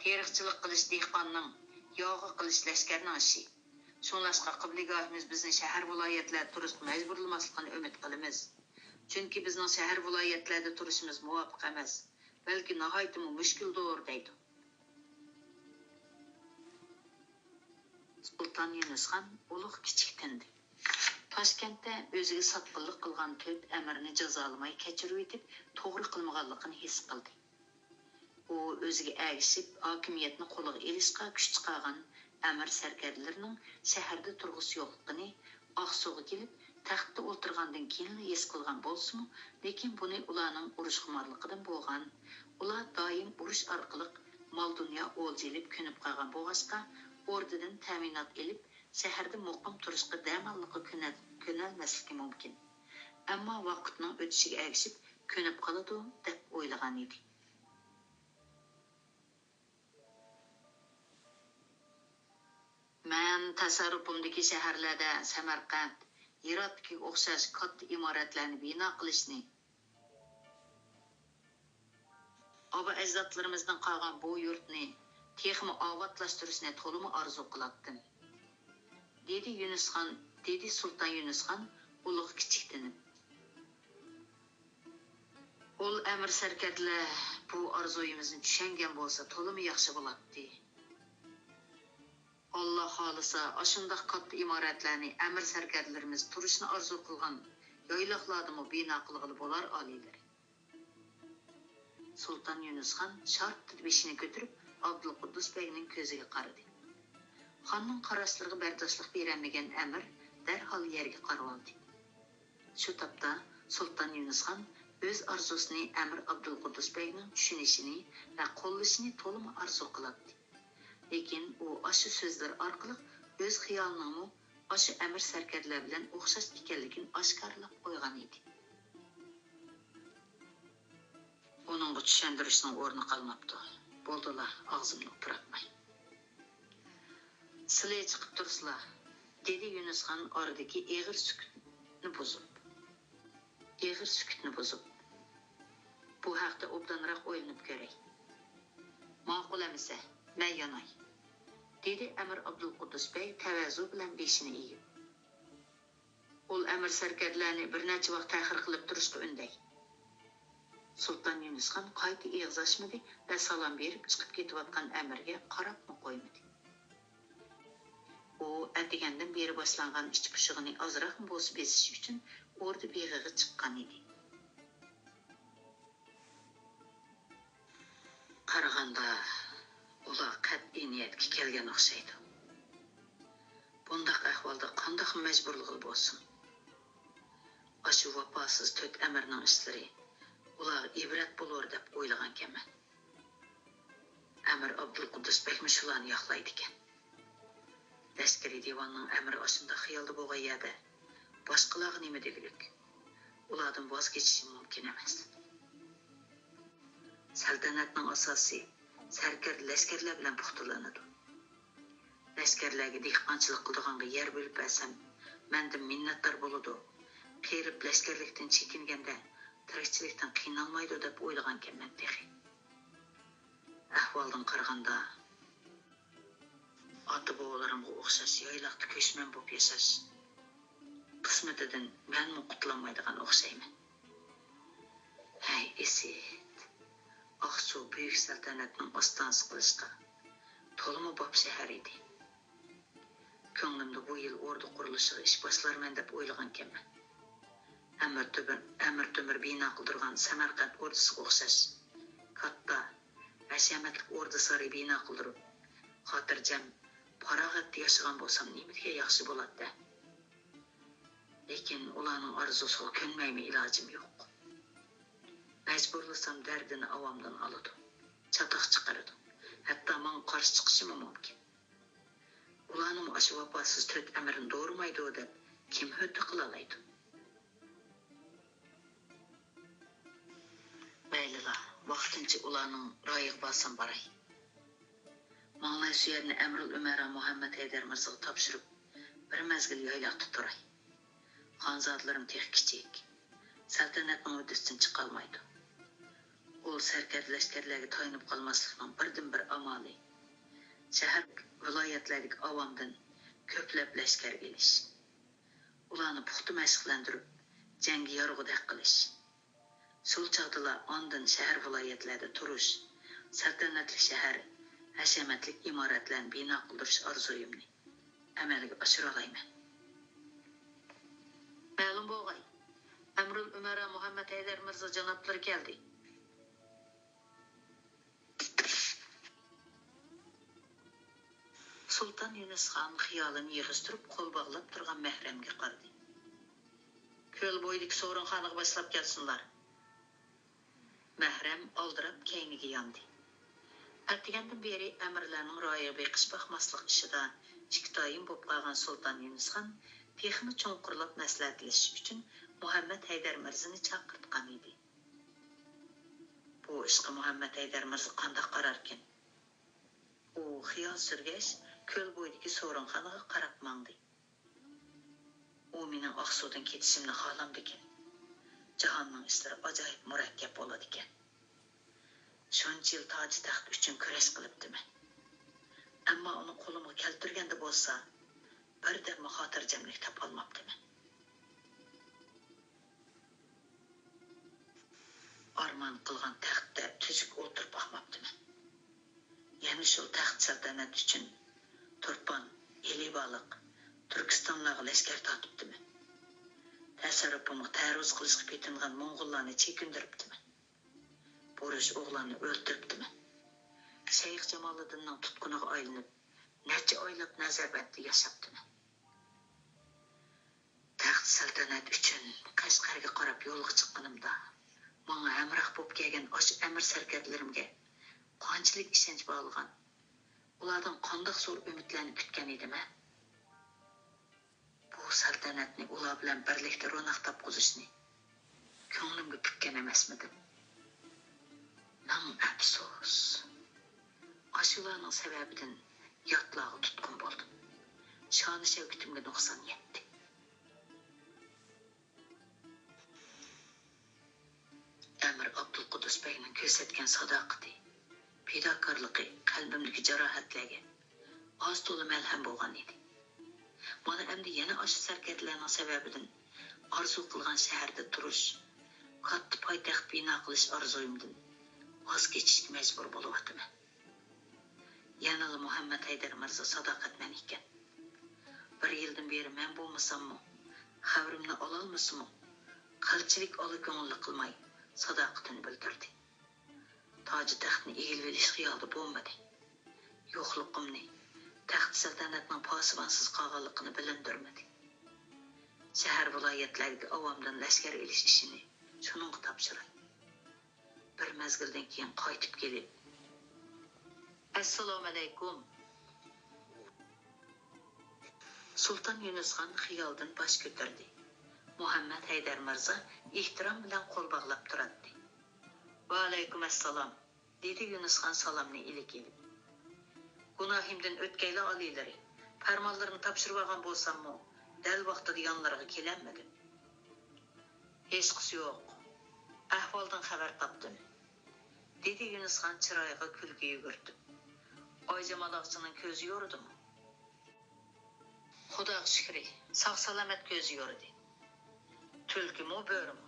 تېرىقچىلىق قىلىش دېھقاننىڭ، ياغا قىلىش لەشكەرنىڭ ئىشى. شۇڭلاشقا قىبلىگاھىمىز بىزنى شەھەر، ۋىلايەتلەردە تۇرۇشقا مەجبۇرلىماسلىقىنى ئۈمىد قىلىمىز. چۈنكى بىزنىڭ شەھەر، ۋىلايەتلەردە تۇرۇشىمىز مۇۋاپىق ئەمەس، بەلكى ناھايىتىمۇ مۈشكۈلدۇر، دەيدۇ. سۇلتان يۇنۇسخان ئۇلۇغ كىچىك تىندى. تاشكەنتتە ئۆزىگە ساتقىنلىق قىلغان تۆت ئەمىرنى جازالىماي كەچۈرۈۋېتىپ، توغرا قىلمىغانلىقىنى ھېس قىلدى. ئۇ ئۆزىگە ئەگىشىپ، ھاكىمىيەتنى قولىغا ئېلىشقا كۈچ چىقارغان ئەمىر سەركەردىلىرىنىڭ شەھەردە تۇرغۇسى يوقلۇقىنى، ئاقسۇغا كېلىپ، تەختتە ئولتۇرغاندىن كېيىنلا ھېس قىلغان بولسىمۇ، لېكىن بۇنى ئۇلارنىڭ ئۇرۇشخۇمارلىقىدىن بولغان، ئۇلار دائىم ئۇرۇش ئارقىلىق مال-دۇنيا ئولجا ئېلىپ كۆنۈپ قالغان بولغاچقا، ئوردىدىن تەمىنات ئېلىپ، شەھەردە مۇقىم تۇرۇشقا دەماللىققا كۆنە-، كۆنەلمەسلىكى مۇمكىن. ئەمما ۋاقىتنىڭ ئۆتۈشىگە ئەگىشىپ كۆنۈپ قالىدۇ، دەپ ئويلىغان ئىدى. مەن تەسەررۇپۇمدىكى شەھەرلەردە سەمەرقەنت، ھىراتتىكىگە ئوخشاش كاتتا ئىمارەتلەرنى بىنا قىلىشنى، ئابا-ئەجدادلىرىمىزدىن قالغان بۇ يۇرتنى تېخىمۇ ئاۋاتلاشتۇرۇشنى تولىمۇ ئارزۇ قىلاتتىم، دېدى يۈنۈسخان، دېدى سۇلتان يۈنۈسخان ئۇلۇغ كىچىك تىنىپ. ئۇل ئەمىر سەركەردىلەر بۇ ئارزۇيىمىزنى چۈشەنگەن بولسا تولىمۇ ياخشى بولاتتى. ئاللا خالىسا، ئاشۇنداق كاتتا ئىمارەتلەرنى ئەمىر سەركەردىلىرىمىز تۇرۇشنى ئارزۇ قىلغان يايلاقلاردىمۇ بىنا قىلغىلى بولار، ئالىيلىرى. سۇلتان يۈنۈسخان شارتتىدە بېشىنى كۆتۈرۈپ، ئابدۇلقۇددۇس بەگنىڭ كۆزىگە قارىدى. خاننىڭ قاراشلىرىغا بەرداشلىق بېرەلمىگەن ئەمىر دەرھال يەرگە قارىۋالدى. شۇ تاپتا سۇلتان يۈنۈسخان ئۆز ئارزۇسىنى ئەمىر ئابدۇلقۇددۇس بەگنىڭ چۈشىنىشىنى ۋە قوللىشىنى تولىمۇ ئارزۇ قىلاتتى. لېكىن ئۇ ئاشۇ سۆزلىرى ئارقىلىق ئۆز خىيالىنىڭمۇ ئاشۇ ئەمىر سەركەردىلەر بىلەن ئوخشاش ئىكەنلىكىنى ئاشكارىلاپ قويغان ئىدى. ئۇنىڭغا چۈشەندۈرۈشنىڭ ئورنى قالماپتۇ. بولدىلا، ئاغزىمنى ئۇپراتماي. سىلى چىقىپ تۇرسىلا، دېدى يۈنۈسخان ئارىدىكى ئېغىر سۈكۈتنى بۇزۇپ. ئېغىر سۈكۈتنى بۇزۇپ. بۇ ھەقتە ئوبدانراق ئويلىنىپ كۆرەي. ماقۇل ئەمىسە، مەن ياناي، دېدى ئەمىر ئابدۇلقۇددۇس بەگ تەۋەزۇ بىلەن بېشىنى ئېگىپ. ئۇل ئەمىر سەركەردىلەرنى بىر نەچچە ۋاق تەخىر قىلىپ تۇرۇشقا ئۈندەي. سۇلتان يۈنۈسخان قايتا ئېغىز ئاچمىدى ۋە سالام بېرىپ چىقىپ كېتىۋاتقان ئەمىرگە قاراپمۇ قويمىدى. ئۇ ئەتىگەندىن بېرى باشلانغان ئىچ پۇشۇقىنى ئازراقمۇ بولسا بېسىش ئۈچۈن ئوردا بېغىغا چىققان ئىدى. قارىغاندا، ئۇلار قەتئىي نىيەتكە كەلگەن ئوخشايدۇ. بۇنداق ئەھۋالدا قانداق مەجبۇرلىقى بولسۇن؟ ئاشۇ ۋاپاسىز تۆت ئەمىرنىڭ ئىشلىرى ئۇلارغا ئىبرەت بولۇر دەپ ئويلىغانىكەنمەن. ئەمىر ئابدۇلقۇددۇس بەكمۇ شۇلارنى ياقلايدىكەن. لەشكىرىي دىۋاننىڭ ئەمىرى ئاشۇنداق خىيالدا بولغان يەردە، باشقىلارغا نېمە دېگۈلۈك؟ ئۇلاردىن ۋاز كېچىشىمۇ مۇمكىن ئەمەس. سەلتەنەتنىڭ ئاساسى سەركەردە لەشكەرلەر بىلەن پۇختىلىنىدۇ. لەشكەرلەرگە دېھقانچىلىق قىلىدىغانغا يەر بۆلۈپ بەرسەم، مەندىن مىننەتدار بولىدۇ، قېرىپ لەشكەرلىكتىن چېكىنگەندە، تىرىكچىلىكتىن قىينالمايدۇ دەپ ئويلىغانىكەنمەن تېخى. ئەھۋالدىن قارىغاندا، ئاتا-بوۋىلىرىمغا ئوخشاش يايلاقتا كۆچمەن بولۇپ ياشاش قىسمىتىدىن مەنمۇ قۇتۇلالمايدىغان ئوخشايمەن. ھەي، ئىسىت! ئاقسۇ بۈيۈك سەلتەنەتنىڭ ئاستانىسى قىلىشقا تولىمۇ باب شەھەر ئىدى. كۆڭلۈمدە بۇ يىل ئوردا قۇرۇلۇشىغا ئىش باشلارمەن دەپ ئويلىغانىكەنمەن. ئەمىر تۆمۈر، ئەمىر تۆمۈر بىنا قىلدۇرغان سەمەرقەنت ئوردىسىغا ئوخشاش كاتتا، ھەشەمەتلىك ئوردا سارىيى بىنا قىلدۇرۇپ، خاتىرجەم، پاراغەتتە ياشىغان بولسام نېمىدېگەن ياخشى بولاتتى. لېكىن ئۇلارنىڭ ئارزۇسىغا كۆنمەيمۇ ئىلاجىم يوق. مەجبۇرلىسام دەردىنى ئاۋامدىن ئالىدۇ، چاتاق چىقىرىدۇ، ھەتتا ماڭا قارشى چىقىشىمۇ مۇمكىن. ئۇلارنىمۇ ئاشۇ ۋاپاسىز تۆت ئەمىرنى دورىمايدۇ دەپ كىم ھۆددە قىلالايدۇ؟ مەيلىلا، ۋاقتىنچە ئۇلارنىڭ رايىغا بارسام باراي. ماڭلاي سۆيەرنى ئەمىرۇل ئۈمەرا مۇھەممەد ھەيدەر مىرزىغا تاپشۇرۇپ، بىر مەزگىل يايلاقتا تۇراي. خانزادىلىرىم تېخى كىچىك. سەلتەنەتنىڭ ھۆددىسىدىن چىقالمايدۇ. ئۇ سەركەردە لەشكەرلەرگە تايىنىپ قالماسلىقنىڭ بىردىنبىر ئامالى، شەھەر، ۋىلايەتلەردىكى ئاۋامدىن كۆپلەپ لەشكەر ئېلىش، ئۇلارنى پۇختا مەشىقلەندۈرۈپ، جەڭگە يارىغۇدەك قىلىش. شۇ چاغدىلا ئاندىن شەھەر، ۋىلايەتلەردە تۇرۇش، سەلتەنەتلىك شەھەر، ھەشەمەتلىك ئىمارەتلەرنى بىنا قىلدۇرۇش ئارزۇيۇمنى ئەمەلگە ئاشۇرالايمەن. مەلۇم بولغاي، ئەمرۇل ئۈمەرا مۇھەممەد ھەيدەر مىرزا جانابلىرى كەلدى. سۇلتان يۇنۇسخان خىيالىنى يىغىشتۇرۇپ، قول باغلاپ تۇرغان مەھرەمگە قارىدى. كۆل بويىدىكى سورۇنخانىغا باشلاپ كەلسۇنلار. مەھرەم ئالدىراپ كەينىگە ياندى. ئەتىگەندىن بېرى ئەمىرلەرنىڭ رايىغا بېقىش-باقماسلىق ئىشىدا ئىككىتايىن بولۇپ قالغان سۇلتان يۇنۇسخان تېخىمۇ چوڭقۇرلاپ مەسلىھەتلىشىش ئۈچۈن مۇھەممەد ھەيدەر مىرزىنى چاقىرتقان ئىدى. بۇ ئىشقا مۇھەممەد ھەيدەر مىرزا قانداق قاراركىن؟ ئۇ خىيال سۈرگەچ، كۆل بويىدىكى سورۇنخانىغا قاراپ ماڭدى. ئۇ مېنىڭ ئاقسۇدىن كېتىشىمنى خالامدىكەن. جاھاننىڭ ئىشلىرى ئاجايىپ مۇرەككەپ بولىدىكەن. شۇنچە يىل تاجى تەخت ئۈچۈن كۈرەش قىلىپتىمەن. ئەمما ئۇنى قولۇمغا كەلتۈرگەندە بولسا، بىردەممۇ خاتىرجەملىك تاپالماپتىمەن. ئارمان قىلغان تەختتە تۈزۈك ئولتۇرۇپ باقماپتىمەن. يەنە شۇ تەخت سەلتەنەت ئۈچۈن تۇرپان، ئىلى بالىق، تۈركىستانلارغا لەشكەر تارتىپتىمەن. تەسەررۇپۇمغا تەرۇز قىلىشقا پېتىنغان موڭغۇللارنى چېكىندۈرۈپتىمەن. بۇرۇش ئوغلاننى ئۆلتۈرۈپتىمەن. شەيخ جامالىدىننىڭ تۇتقۇنىغا ئايلىنىپ، نەچچە ئايلاپ نەزەربەندتە ياشاپتىمەن. تەخت سەلتەنەت ئۈچۈن قەشقەرگە قاراپ يولغا چىققىنىمدا، ماڭا ھەمراھ بولۇپ كەلگەن ئاشۇ ئەمىر سەركەردىلىرىمگە قانچىلىك ئىشەنچ باغلىغان، ئۇلاردىن قانداق زور ئۈمىدلەرنى كۈتكەن ئىدىم-ھە؟ بۇ سەلتەنەتنى ئۇلار بىلەن بىرلىكتە روناق تاپقۇزۇشنى كۆڭلۈمگە پۈككەن ئەمەسمىدىم؟ مىڭ ئەپسۇس! ئاشۇلارنىڭ سەۋەبىدىن ياتلارغا تۇتقۇن بولدۇم. شانى-شەۋكىتىمگە نۇقسان يەتتى. ئەمىر ئابدۇلقۇدۇس بەگنىڭ كۆرسەتكەن ساداقىتى، پىداكارلىقى قەلبىمدىكى جاراھەتلەرگە ئاز-تولا مەلھەم بولغان ئىدى. مانا ئەمدى يەنە ئاشۇ سەركەردىلەرنىڭ سەۋەبىدىن ئارزۇ قىلغان شەھەردە تۇرۇش، كاتتا پايتەخت بىنا قىلىش ئارزۇيۇمدىن ۋاز كېچىشكە مەجبۇر بولۇۋاتىمەن. يەنىلا مۇھەممەد ھەيدەر مىرزا ساداقەتمەن ئىكەن. بىر يىلدىن بېرى مەن بولمىساممۇ، خەۋىرىمنى ئالالمىسىمۇ، قىلچىلىك ئالا كۆڭۈللۈك قىلماي، ساداقىتىنى بىلدۈردى. تاجى تەختنى ئىگىلىۋېلىش خىيالىدا بولمىدى. يوقلۇقۇمنى، تەخت سەلتەنەتنىڭ پاسىبانسىز قالغانلىقىنى بىلىندۈرمىدى. شەھەر، ۋىلايەتلەردىكى ئاۋامدىن لەشكەر ئېلىش ئىشىنى شۇنىڭغا تاپشۇراي. بىر مەزگىلدىن كېيىن قايتىپ كېلىپ، ئەسسالامۇئەلەيكۇم! سۇلتان يۇنۇسخان خىيالدىن باش كۆتۈردى. مۇھەممەد ھەيدەر مىرزا ئېھتىرام بىلەن قول باغلاپ تۇراتتى. ۋەئەلەيكۇم ئەسسالام، دېدى يۇنۇسخان سالامنى ئىلىك ئېلىپ. گۇناھىمدىن ئۆتكەيلا ئالىيلىرى، پەرمانلىرىنى تاپشۇرۇۋالغان بولساممۇ، دەل ۋاقتىدا يانلىرىغا كېلەلمىدىم. ھېچقىسى يوق، ئەھۋالدىن خەۋەر تاپتىم، دېدى يۇنۇسخان چىرايىغا كۈلكە يۈگۈرتۈپ. ئايجامال ئاغىچىنىڭ كۆزى يورۇدىمۇ؟ خۇداغا شۈكرى، ساق-سالامەت كۆزى يورۇدى. تۈلكىمۇ، بۆرىمۇ؟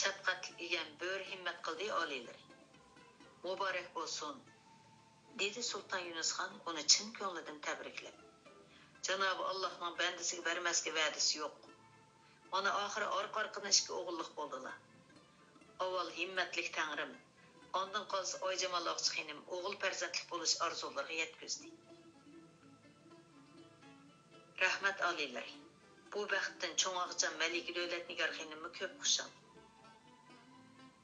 شەپقەتلىك ئىگەم بۆرە ھىممەت قىلدى ئالىيلىرى. مۇبارەك بولسۇن! دېدى سۇلتان يۇنۇسخان ئۇنى چىن كۆڭلىدىن تەبرىكلەپ. جانابى ئاللاھنىڭ بەندىسىگە بەرمەسكە ۋەدىسى يوق. مانا ئاخىرى ئارقا-ئارقىدىن ئىككى ئوغۇللۇق بولدىلا. ئاۋۋال ھىممەتلىك تەڭرىم، ئاندىن قالسا ئايجامال ئاغىچى خېنىم ئوغۇل پەرزەنتلىك بولۇش ئارزۇلىرىغا يەتكۈزدى. رەھمەت ئالىيلىرى. بۇ بەختتىن چوڭ ئاغىچام مەلىكە دۆلەتنىگار خېنىممۇ كۆپ خۇشال.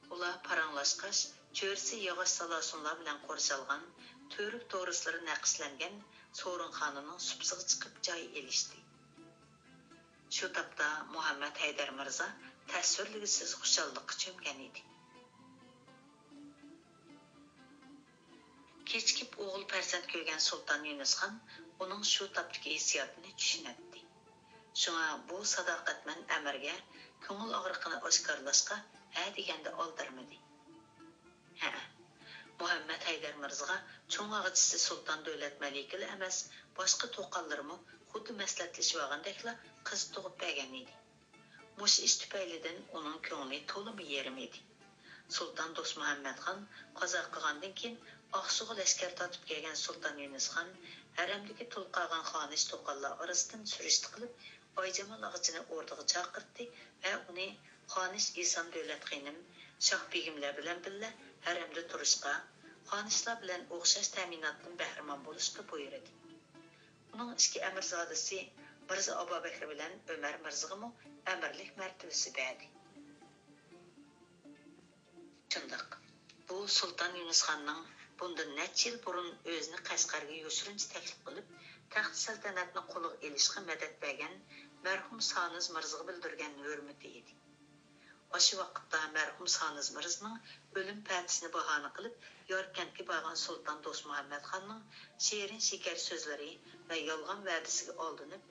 ئۇلار پاراڭلاشقاچ، چۆرىسى ياغاچ سالاسۇنلار بىلەن قورشالغان، تۈۋرۈك تورۇسلىرى نەقىشلەنگەن سورۇنخانىنىڭ سۇپىسىغا چىقىپ جاي ئېلىشتى. شۇ تاپتا مۇھەممەد ھەيدەر مىرزا تەسۋىرلىگۈسىز خۇشاللىققا چۆمگەن ئىدى. كېچىكىپ ئوغۇل پەرزەنت كۆرگەن سۇلتان يۇنۇسخان ئۇنىڭ شۇ تاپتىكى ھېسسىياتىنى چۈشىنەتتى. شۇڭا بۇ ساداقەتمەن ئەمىرگە كۆڭۈل ئاغرىقىنى ئاشكارىلاشقا ھە دېگەندە ئالدىرىمىدى. ھەئە، مۇھەممەد ھەيدەر مىرزىغا چوڭ ئاغىچىسى سۇلتان دۆلەت مەلىكىلا ئەمەس، باشقا تۇغقانلىرىمۇ خۇددى مەسلىھەتلىشىۋالغاندەكلا قىز تۇغۇپ بەرگەن ئىدى. مۇشۇ ئىش تۈپەيلىدىن ئۇنىڭ كۆڭلى تولىمۇ يېرىم ئىدى. سۇلتان دوستمۇھەممەتخان قازا قىلغاندىن كېيىن، ئاقسۇغا لەشكەر تارتىپ كەلگەن سۇلتان يۇنۇسخان ھەرەمدىكى تۇل قالغان خانىش-تۇغقانلار ئارىسىدىن سۈرۈشتە قىلىپ، ئايجامال ئاغىچىنى ئوردىغا چاقىرتتى ۋە ئۇنى خانىش ئېسان دۆلەت خېنىم، شاھ بېگىملەر بىلەن بىللە ھەرەمدە تۇرۇشقا، خانىشلار بىلەن ئوخشاش تەمىناتتىن بەھرىمەن بولۇشقا بۇيرۇدى. ئۇنىڭ ئىككى ئەمىرزادىسى مىرزا ئابابەكرى بىلەن ئۆمەر مىرزىغىمۇ ئەمىرلىك مەرتىۋىسى بەردى. شۇنداق، بۇ سۇلتان يۇنۇسخاننىڭ بۇندىن نەچچە يىل بۇرۇن ئۆزىنى قەشقەرگە يوشۇرۇنچە تەكلىپ قىلىپ، تەخت سەلتەنەتنى قولىغا ئېلىشقا مەدەت بەرگەن مەرھۇم سانىز مىرزىغا بىلدۈرگەن ھۆرمىتى ئىدى. ئاشۇ ۋاقىتتا مەرھۇم سانىز مىرزىنىڭ ئۆلۈم پەتىسىنى باھانە قىلىپ، ياركەنتكە بارغان سۇلتان دوستمۇھەممەتخاننىڭ شېرىن شېكەر سۆزلىرى ۋە يالغان ۋەدىسىگە ئالدىنىپ،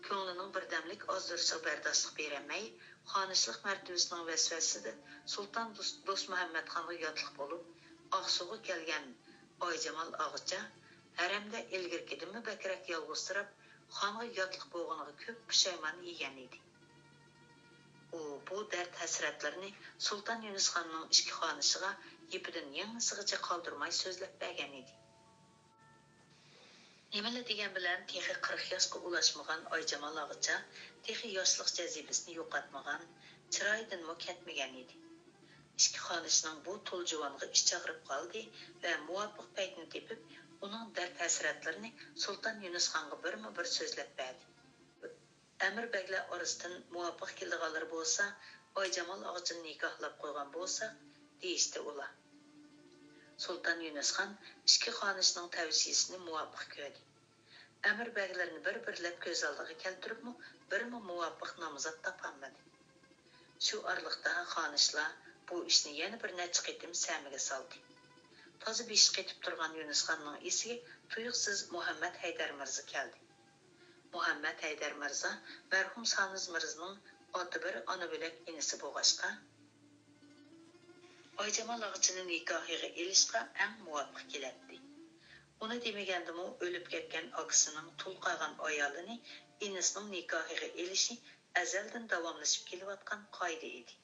كۆڭلىنىڭ بىردەملىك ئازدۇرۇشىغا بەرداشلىق بېرەلمەي، خانىشلىق مەرتىۋىسىنىڭ ۋەسۋەسىسىدە سۇلتان دوس-، دوستمۇھەممەتخانغا ياتلىق بولۇپ، ئاقسۇغا كەلگەن ئايجامال ئاغىچە ھەرەمدە ئىلگىرىكىدىنمۇ بەكرەك يالغۇزسىراپ، خانغا ياتلىق بولغىنىغا كۆپ پۇشايمان يېگەن ئىدى. ئۇ بۇ دەرد-ھەسرەتلىرىنى سۇلتان يۇنۇسخاننىڭ ئىككى خانىشىغا يىپىدىن يىڭنىسىغىچە قالدۇرماي سۆزلەپ بەرگەن ئىدى. نېمىلا دېگەن بىلەن تېخى قىرىق ياشقا ئۇلاشمىغان ئايجامال ئاغىچا تېخى ياشلىق جەزىبىسىنى يوقاتمىغان، چىرايىدىنمۇ كەتمىگەن ئىدى. ئىككى خانىشنىڭ بۇ تۇل جۇۋانغا ئىچى ئاغرىپ قالدى ۋە مۇۋاپىق پەيتنى تېپىپ، ئۇنىڭ دەرد-ھەسرەتلىرىنى سۇلتان يۇنۇسخانغا بىرمۇ بىر سۆزلەپ بەردى. ئەمىر بەگلەر ئارىسىدىن مۇۋاپىق كېلىدىغانلىرى بولسا، ئايجامال ئاغىچىنى نىكاھلاپ قويغان بولساق، دېيىشتى ئۇلار. سۇلتان يۇنۇسخان ئىككى خانىشنىڭ تەۋسىيىسىنى مۇۋاپىق كۆردى. ئەمىر بەگلىرىنى بىر-بىرلەپ كۆز ئالدىغا كەلتۈرۈپمۇ، بىرمۇ مۇۋاپىق نامزات تاپالمىدى. شۇ ئارىلىقتا خانىشلار بۇ ئىشنى يەنە بىر نەچچە قېتىم سەمىگە سالدى. تازا بېشى قېتىپ تۇرغان يۇنۇسخاننىڭ ئېسىگە تۇيۇقسىز مۇھەممەد ھەيدەر مىرزا كەلدى. مۇھەممەد ھەيدەر مىرزا مەرھۇم سانىز مىرزىنىڭ ئاتا بىر، ئانا بۆلەك ئىنىسى بولغاچقا، ئايجامال ئاغىچىنى نىكاھىغا ئېلىشقا ئەڭ مۇۋاپىق كېلەتتى. ئۇنى دېمىگەندىمۇ، ئۆلۈپ كەتكەن ئاكىسىنىڭ تۇل قالغان ئايالىنى ئىنىسىنىڭ نىكاھىغا ئېلىشى ئەزەلدىن داۋاملىشىپ كېلىۋاتقان قائىدە ئىدى.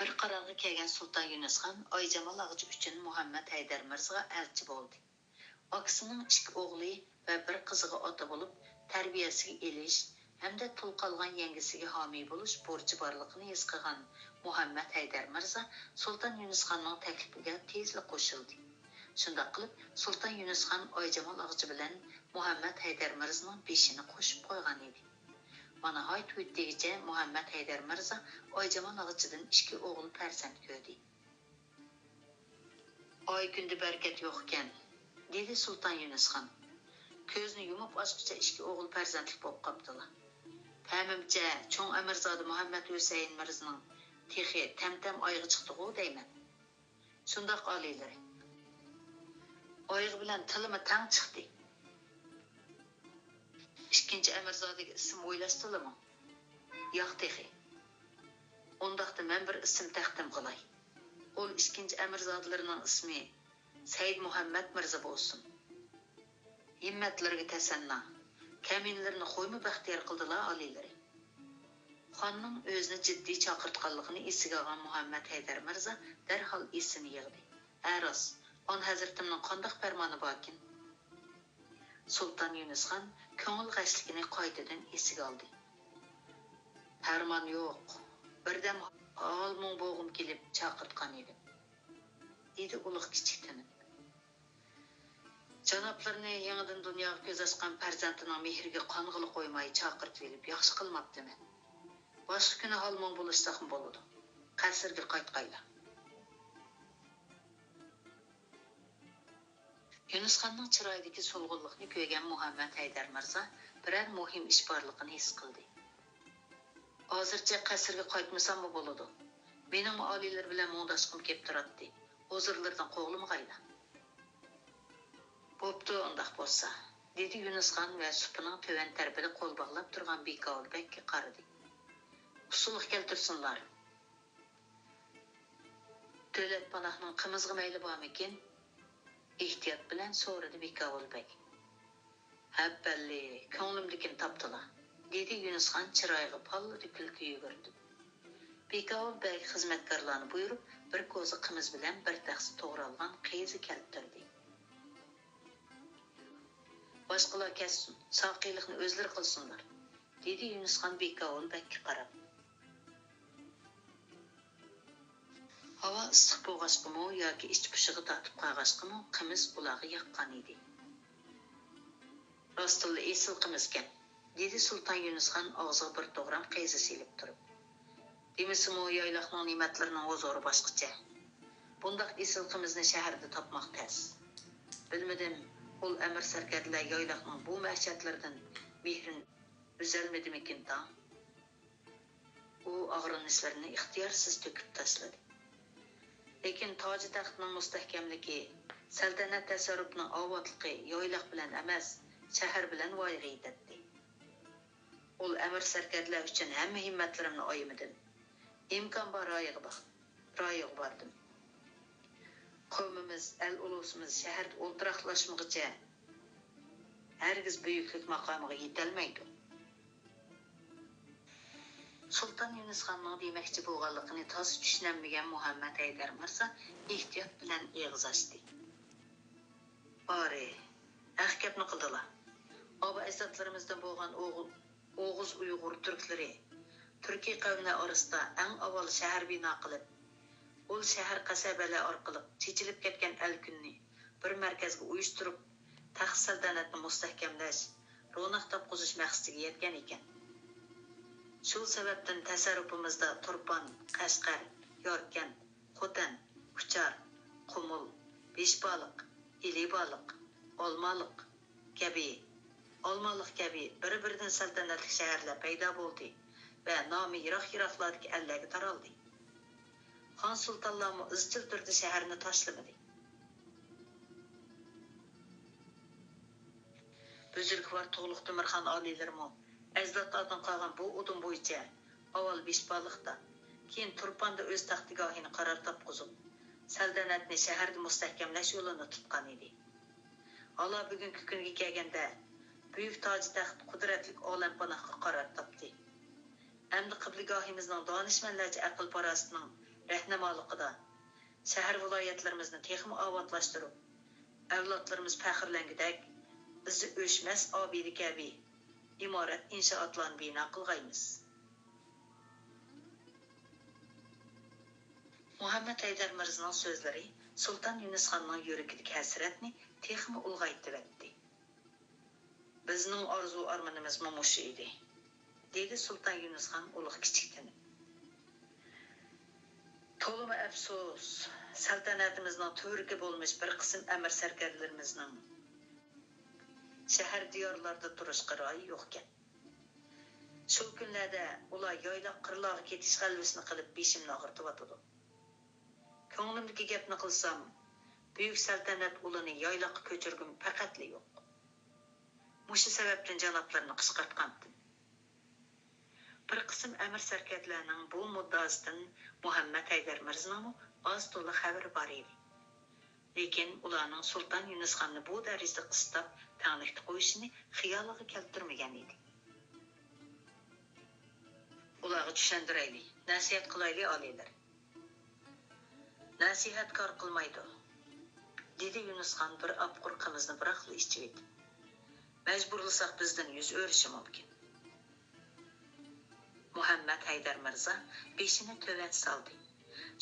بىر قارارغا كەلگەن سۇلتان يۇنۇسخان ئايجامال ئاغىچى ئۈچۈن مۇھەممەد ھەيدەر مىرزىغا ئەلچى بولدى. ئاكىسىنىڭ ئىككى ئوغلى ۋە بىر قىزىغا ئاتا بولۇپ، تەربىيەسىگە ئېلىش ھەمدە تۇل قالغان يەڭگىسىگە ھامىي بولۇش بۇرچى بارلىقىنى ھېس قىلغان مۇھەممەد ھەيدەر مىرزا سۇلتان يۇنۇسخاننىڭ تەكلىپىگە تېزلا قوشۇلدى. شۇنداق قىلىپ، سۇلتان يۇنۇسخان ئايجامال ئاغىچى بىلەن مۇھەممەد ھەيدەر مىرزىنىڭ بېشىنى قوشۇپ قويغان ئىدى. مانا ھايت-ھۇيت دېگۈچە مۇھەممەد ھەيدەر مىرزا ئايجامال ئاغىچىدىن ئىككى ئوغۇل پەرزەنت كۆردى. ئاي كۈندە بەرىكەت يوقكەن، دېدى سۇلتان يۇنۇسخان. كۆزنى يۇمۇپ ئاچقۇچە ئىككى ئوغۇل پەرزەنتلىك بولۇپ قاپتىلا. پەمىمچە، چوڭ ئەمىرزادە مۇھەممەد ھۈسەيىن مىرزىنىڭ تېخى تەمتەم ئايىغى چىقتىغۇ دەيمەن. شۇنداق ئالىيلىرى. ئايىغى بىلەن تىلىمۇ تەڭ چىقتى. ئىككىنچى ئەمىرزادىگە ئىسىم ئويلاشتىلىمۇ؟ ياق تېخى. ئۇنداقتا مەن بىر ئىسىم تەقدىم قىلاي. ئۇل ئىككىنچى ئەمىرزادىلىرىنىڭ ئىسمى سەيدمۇھەممەد مىرزا بولسۇن. ھىممەتلىرىگە تەسەننا، كەمىنىلىرىنى خويمۇ بەختىيار قىلدىلا ئالىيلىرى. خاننىڭ ئۆزىنى جىددىي چاقىرتقانلىقىنى ئېسىگە ئالغان مۇھەممەد ھەيدەر مىرزا دەرھال ئېسىنى يىغدى. ھە راست، خان ھەزرىتىمنىڭ قانداق پەرمانى باركىن؟ سۇلتان يۇنۇسخان كۆڭۈل غەشلىكىنى قايتىدىن ئېسىگە ئالدى. پەرمان يوق، بىردەم ھال-مۇڭ بولغۇم كېلىپ چاقىرتقان ئىدىم، دېدى ئۇلۇغ كىچىك تىنىپ. جانابلىرىنى يېڭىدىن دۇنياغا كۆز ئاچقان پەرزەنتىنىڭ مېھرىگە قانغىلى قويماي چاقىرتىۋېلىپ ياخشى قىلماپتىمەن. باشقا كۈنى ھال-مۇڭ بولۇشساقمۇ بولىدۇ. قەسىرگە قايتقايلا. يۇنۇسخاننىڭ چىرايىدىكى سولغۇنلۇقنى كۆرگەن مۇھەممەد ھەيدەر مىرزا بىرەر مۇھىم ئىش بارلىقىنى ھېس قىلدى. ھازىرچە قەسىرگە قايتمىساممۇ بولىدۇ. مېنىڭمۇ ئالىيلىرى بىلەن مۇڭداشقۇم كېلىپ تۇراتتى. ھۇزۇرلىرىدىن قوغلىمىغايلا. بوپتۇ، ئۇنداق بولسا. دېدى يۇنۇسخان ۋە سۇپىنىڭ تۆۋەن تەرىپىدە قول باغلاپ تۇرغان بىكاۋۇل بەگكە قارىدى. ئۇسسۇلۇق كەلتۈرسۇنلار. دۆلەت پاناھنىڭ قىمىزغا مەيلى بارمىكىن؟ ئېھتىيات بىلەن سورىدى بىكاۋۇل بەگ. ھەپپەللى، كۆڭلۈمدىكىنى تاپتىلا، دېدى يۇنۇسخان چىرايىغا پاللىدە كۈلكە يۈگۈرتۈپ. بىكاۋۇل بەگ خىزمەتكارلارنى بۇيرۇپ، بىر كوزا قىمىز بىلەن بىر تەخسە توغرالغان قېزا كەلتۈردى. باشقىلار كەتسۇن، ساقىيلىقنى ئۆزلىرى قىلسۇنلار، دېدى يۇنۇسخان بىكاۋۇل بەگكە قاراپ. ھاۋا ئىسسىق بولغاچقىمۇ ياكى ئىچ پۇشىغا تارتىپ قالغاچقىمۇ، قىمىز ئۇلارغا ياققان ئىدى. راستتىنلا ئېسىل قىمىزكەن، دېدى سۇلتان يۇنۇسخان ئاغزىغا بىر توغرام قېزا سېلىپ تۇرۇپ. دېمىسىمۇ، يايلاقنىڭ نېمەتلىرىنىڭ ھۇزۇرى باشقىچە. بۇنداق ئېسىل قىمىزنى شەھەردە تاپماق تەس. بىلمىدىم، ئۇل ئەمىر سەركەردىلەر يايلاقنىڭ بۇ مەشەدلىرىدىن مېھرىنى ئۈزەلمىدىمىكىن تاڭ؟ ئۇ ئاغرىنىشلىرىنى ئىختىيارسىز تۆكۈپ تاشلىدى. لېكىن تاجى تەختنىڭ مۇستەھكەملىكى، سەلتەنەت تەسەررۇپىنىڭ ئاۋاتلىقى يايلاق بىلەن ئەمەس، شەھەر بىلەن ۋايىغا يېتەتتى. ئۇل ئەمىر سەركەردىلەر ئۈچۈن ھەممە ھىممەتلىرىمنى ئايىمىدىم. ئىمكان بار رايىغا باق-، رايىغا باردىم. قوۋمىمىز، ئەل-ئۇلۇسىمىز شەھەردە ئولتۇراقلاشمىغۇچە ھەرگىز بۈيۈكلۈك ماقامىغا يېتەلمەيدۇ. سۇلتان يۇنۇسخاننىڭ دېمەكچى بولغانلىقىنى تازا چۈشىنەلمىگەن مۇھەممەد ھەيدەر مىرزا ئېھتىيات بىلەن ئېغىز ئاچتى. بارى، ھەق گەپنى قىلدىلا. ئابا ئەجدادلىرىمىزدىن بولغان ئوغۇ-، ئوغۇز ئۇيغۇر تۈركلىرى تۈركىي قەۋملەر ئارىسىدا ئەڭ ئاۋۋال شەھەر بىنا قىلىپ، ئۇل شەھەر قەسەبەلەر ئارقىلىق چېچىلىپ كەتكەن ئەلكۈننى بىر مەركەزگە ئۇيۇشتۇرۇپ، تەخت سەلتەنەتنى مۇستەھكەملەش، روناق تاپقۇزۇش مەقسىتىگە يەتكەن ئىكەن. شۇ سەۋەبتىن تەسەررۇپىمىزدا تۇرپان، قەشقەر، ياركەنت، خوتەن، كۇچار، قۇمۇل، بېشبالىق، ئىلىبالىق، ئالمالىق كەبى، ئالمالىق كەبى بىر-بىرىدىن سەلتەنەتلىك شەھەرلەر پەيدا بولدى ۋە نامى يىراق-يىراقلاردىكى ئەللەرگە تارالدى. خان سۇلتانلارمۇ ئىزچىل تۈردە شەھەرنى تاشلىمىدى. بۈزرۈكۋار تۇغلۇق تۆمۈرخان ئالىيلىرىمۇ ئەجدادلاردىن قالغان بۇ ئۇدۇم بويىچە ئاۋۋال بېشبالىقتا، كېيىن تۇرپاندا ئۆز تەختىگاھىنى قارار تاپقۇزۇپ، سەلتەنەتنى شەھەردە مۇستەھكەملەش يولىنى تۇتقان ئىدى. ھالا بۈگۈنكى كۈنگە كەلگەندە، بۈيۈك تاجى تەخت قۇدرەتلىك ئالەمپاناھقا قارار تاپتى. ئەمدى قىبلىگاھىمىزنىڭ دانىشمەنلەرچە ئەقىل-پاراسىتىنىڭ رەھنىمالىقىدا شەھەر، ۋىلايەتلىرىمىزنى تېخىمۇ ئاۋاتلاشتۇرۇپ، ئەۋلادلىرىمىز پەخىرلەنگۈدەك، ئىزى ئۆچمەس ئابىدە كەبى ئىمارەت، ئىنشائاتلارنى بىنا قىلغايمىز. مۇھەممەد ھەيدەر مىرزىنىڭ سۆزلىرى سۇلتان يۇنۇسخاننىڭ يۈرىكىدىكى ھەسرەتنى تېخىمۇ ئۇلغايتىۋەتتى. بىزنىڭ ئارزۇ-ئارمىنىمىزمۇ مۇشۇ ئىدى، دېدى سۇلتان يۇنۇسخان ئۇلۇغ كىچىكتىنىپ. تولىمۇ ئەپسۇس، سەلتەنىتىمىزنىڭ تۈۋرۈكى بولمىش بىر قىسىم ئەمىر سەركەردىلىرىمىزنىڭ شەھەر دىيارلاردا تۇرۇشقا رايى يوقكەن. شۇ كۈنلەردە ئۇلار يايلاق قىرلارغا كېتىش غەلۋىسىنى قىلىپ بېشىمنى ئاغرىتىۋاتىدۇ. كۆڭلۈمدىكى گەپنى قىلسام، بۈيۈك سەلتەنەت ئۇلىنى يايلاققا كۆچۈرگۈم پەقەتلا يوق. مۇشۇ سەۋەبتىن جانابلىرىنى قىچقارتقانتىم. بىر قىسىم ئەمىر سەركەردىلەرنىڭ بۇ مۇددىئاسىدىن مۇھەممەد ھەيدەر مىرزىنىڭمۇ ئاز تولا خەۋىرى بار ئىدى. لېكىن ئۇلارنىڭ سۇلتان يۇنۇسخاننى بۇ دەرىجىدە قىستاپ، تەڭلىكتە قويۇشىنى خىيالىغا كەلتۈرمىگەن ئىدى. ئۇلارغا چۈشەندۈرەيلى، نەسىھەت قىلايلى، ئالىيلىرى. نەسىھەت كار قىلمايدۇ، دېدى يۇنۇسخان بىر ئاپقۇر قىمىزنى بىراقلا ئىچىۋېتىپ. مەجبۇرلىساق بىزدىن يۈز ئۆرۈشى مۇمكىن. مۇھەممەد ھەيدەر مىرزا بېشىنى تۆۋەن سالدى.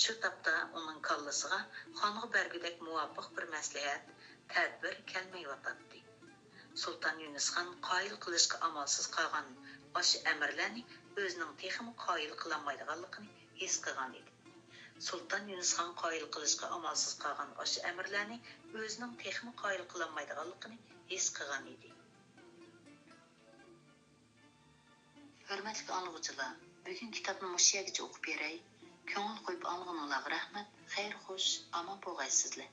شۇ تاپتا ئۇنىڭ كاللىسىغا خانغا بەرگۈدەك مۇۋاپىق بىر مەسلىھەت، تەدبىر كەلمەيۋاتاتتى. سۇلتان يۇنۇسخان قايىل قىلىشقا ئامالسىز قالغان ئاشۇ ئەمىرلەرنى ئۆزىنىڭ تېخىمۇ قايىل قىلالمايدىغانلىقىنى ھېس قىلغان ئىدى. سۇلتان يۇنۇسخان قايىل قىلىشقا ئامالسىز قالغان ئاشۇ ئەمىرلەرنى ئۆزىنىڭ تېخىمۇ قايىل قىلالمايدىغانلىقىنى ھېس قىلغان ئىدى. ھۆرمەتلىك ئاڭلىغۇچىلار، بۈگۈنكى كىتابنى مۇشۇ يەرگىچە ئوقۇپ بېرەي. كۆڭۈل قويۇپ ئاڭلىغىنىڭلارغا رەھمەت. خەير خوش، ئامان بولغايسىزلەر.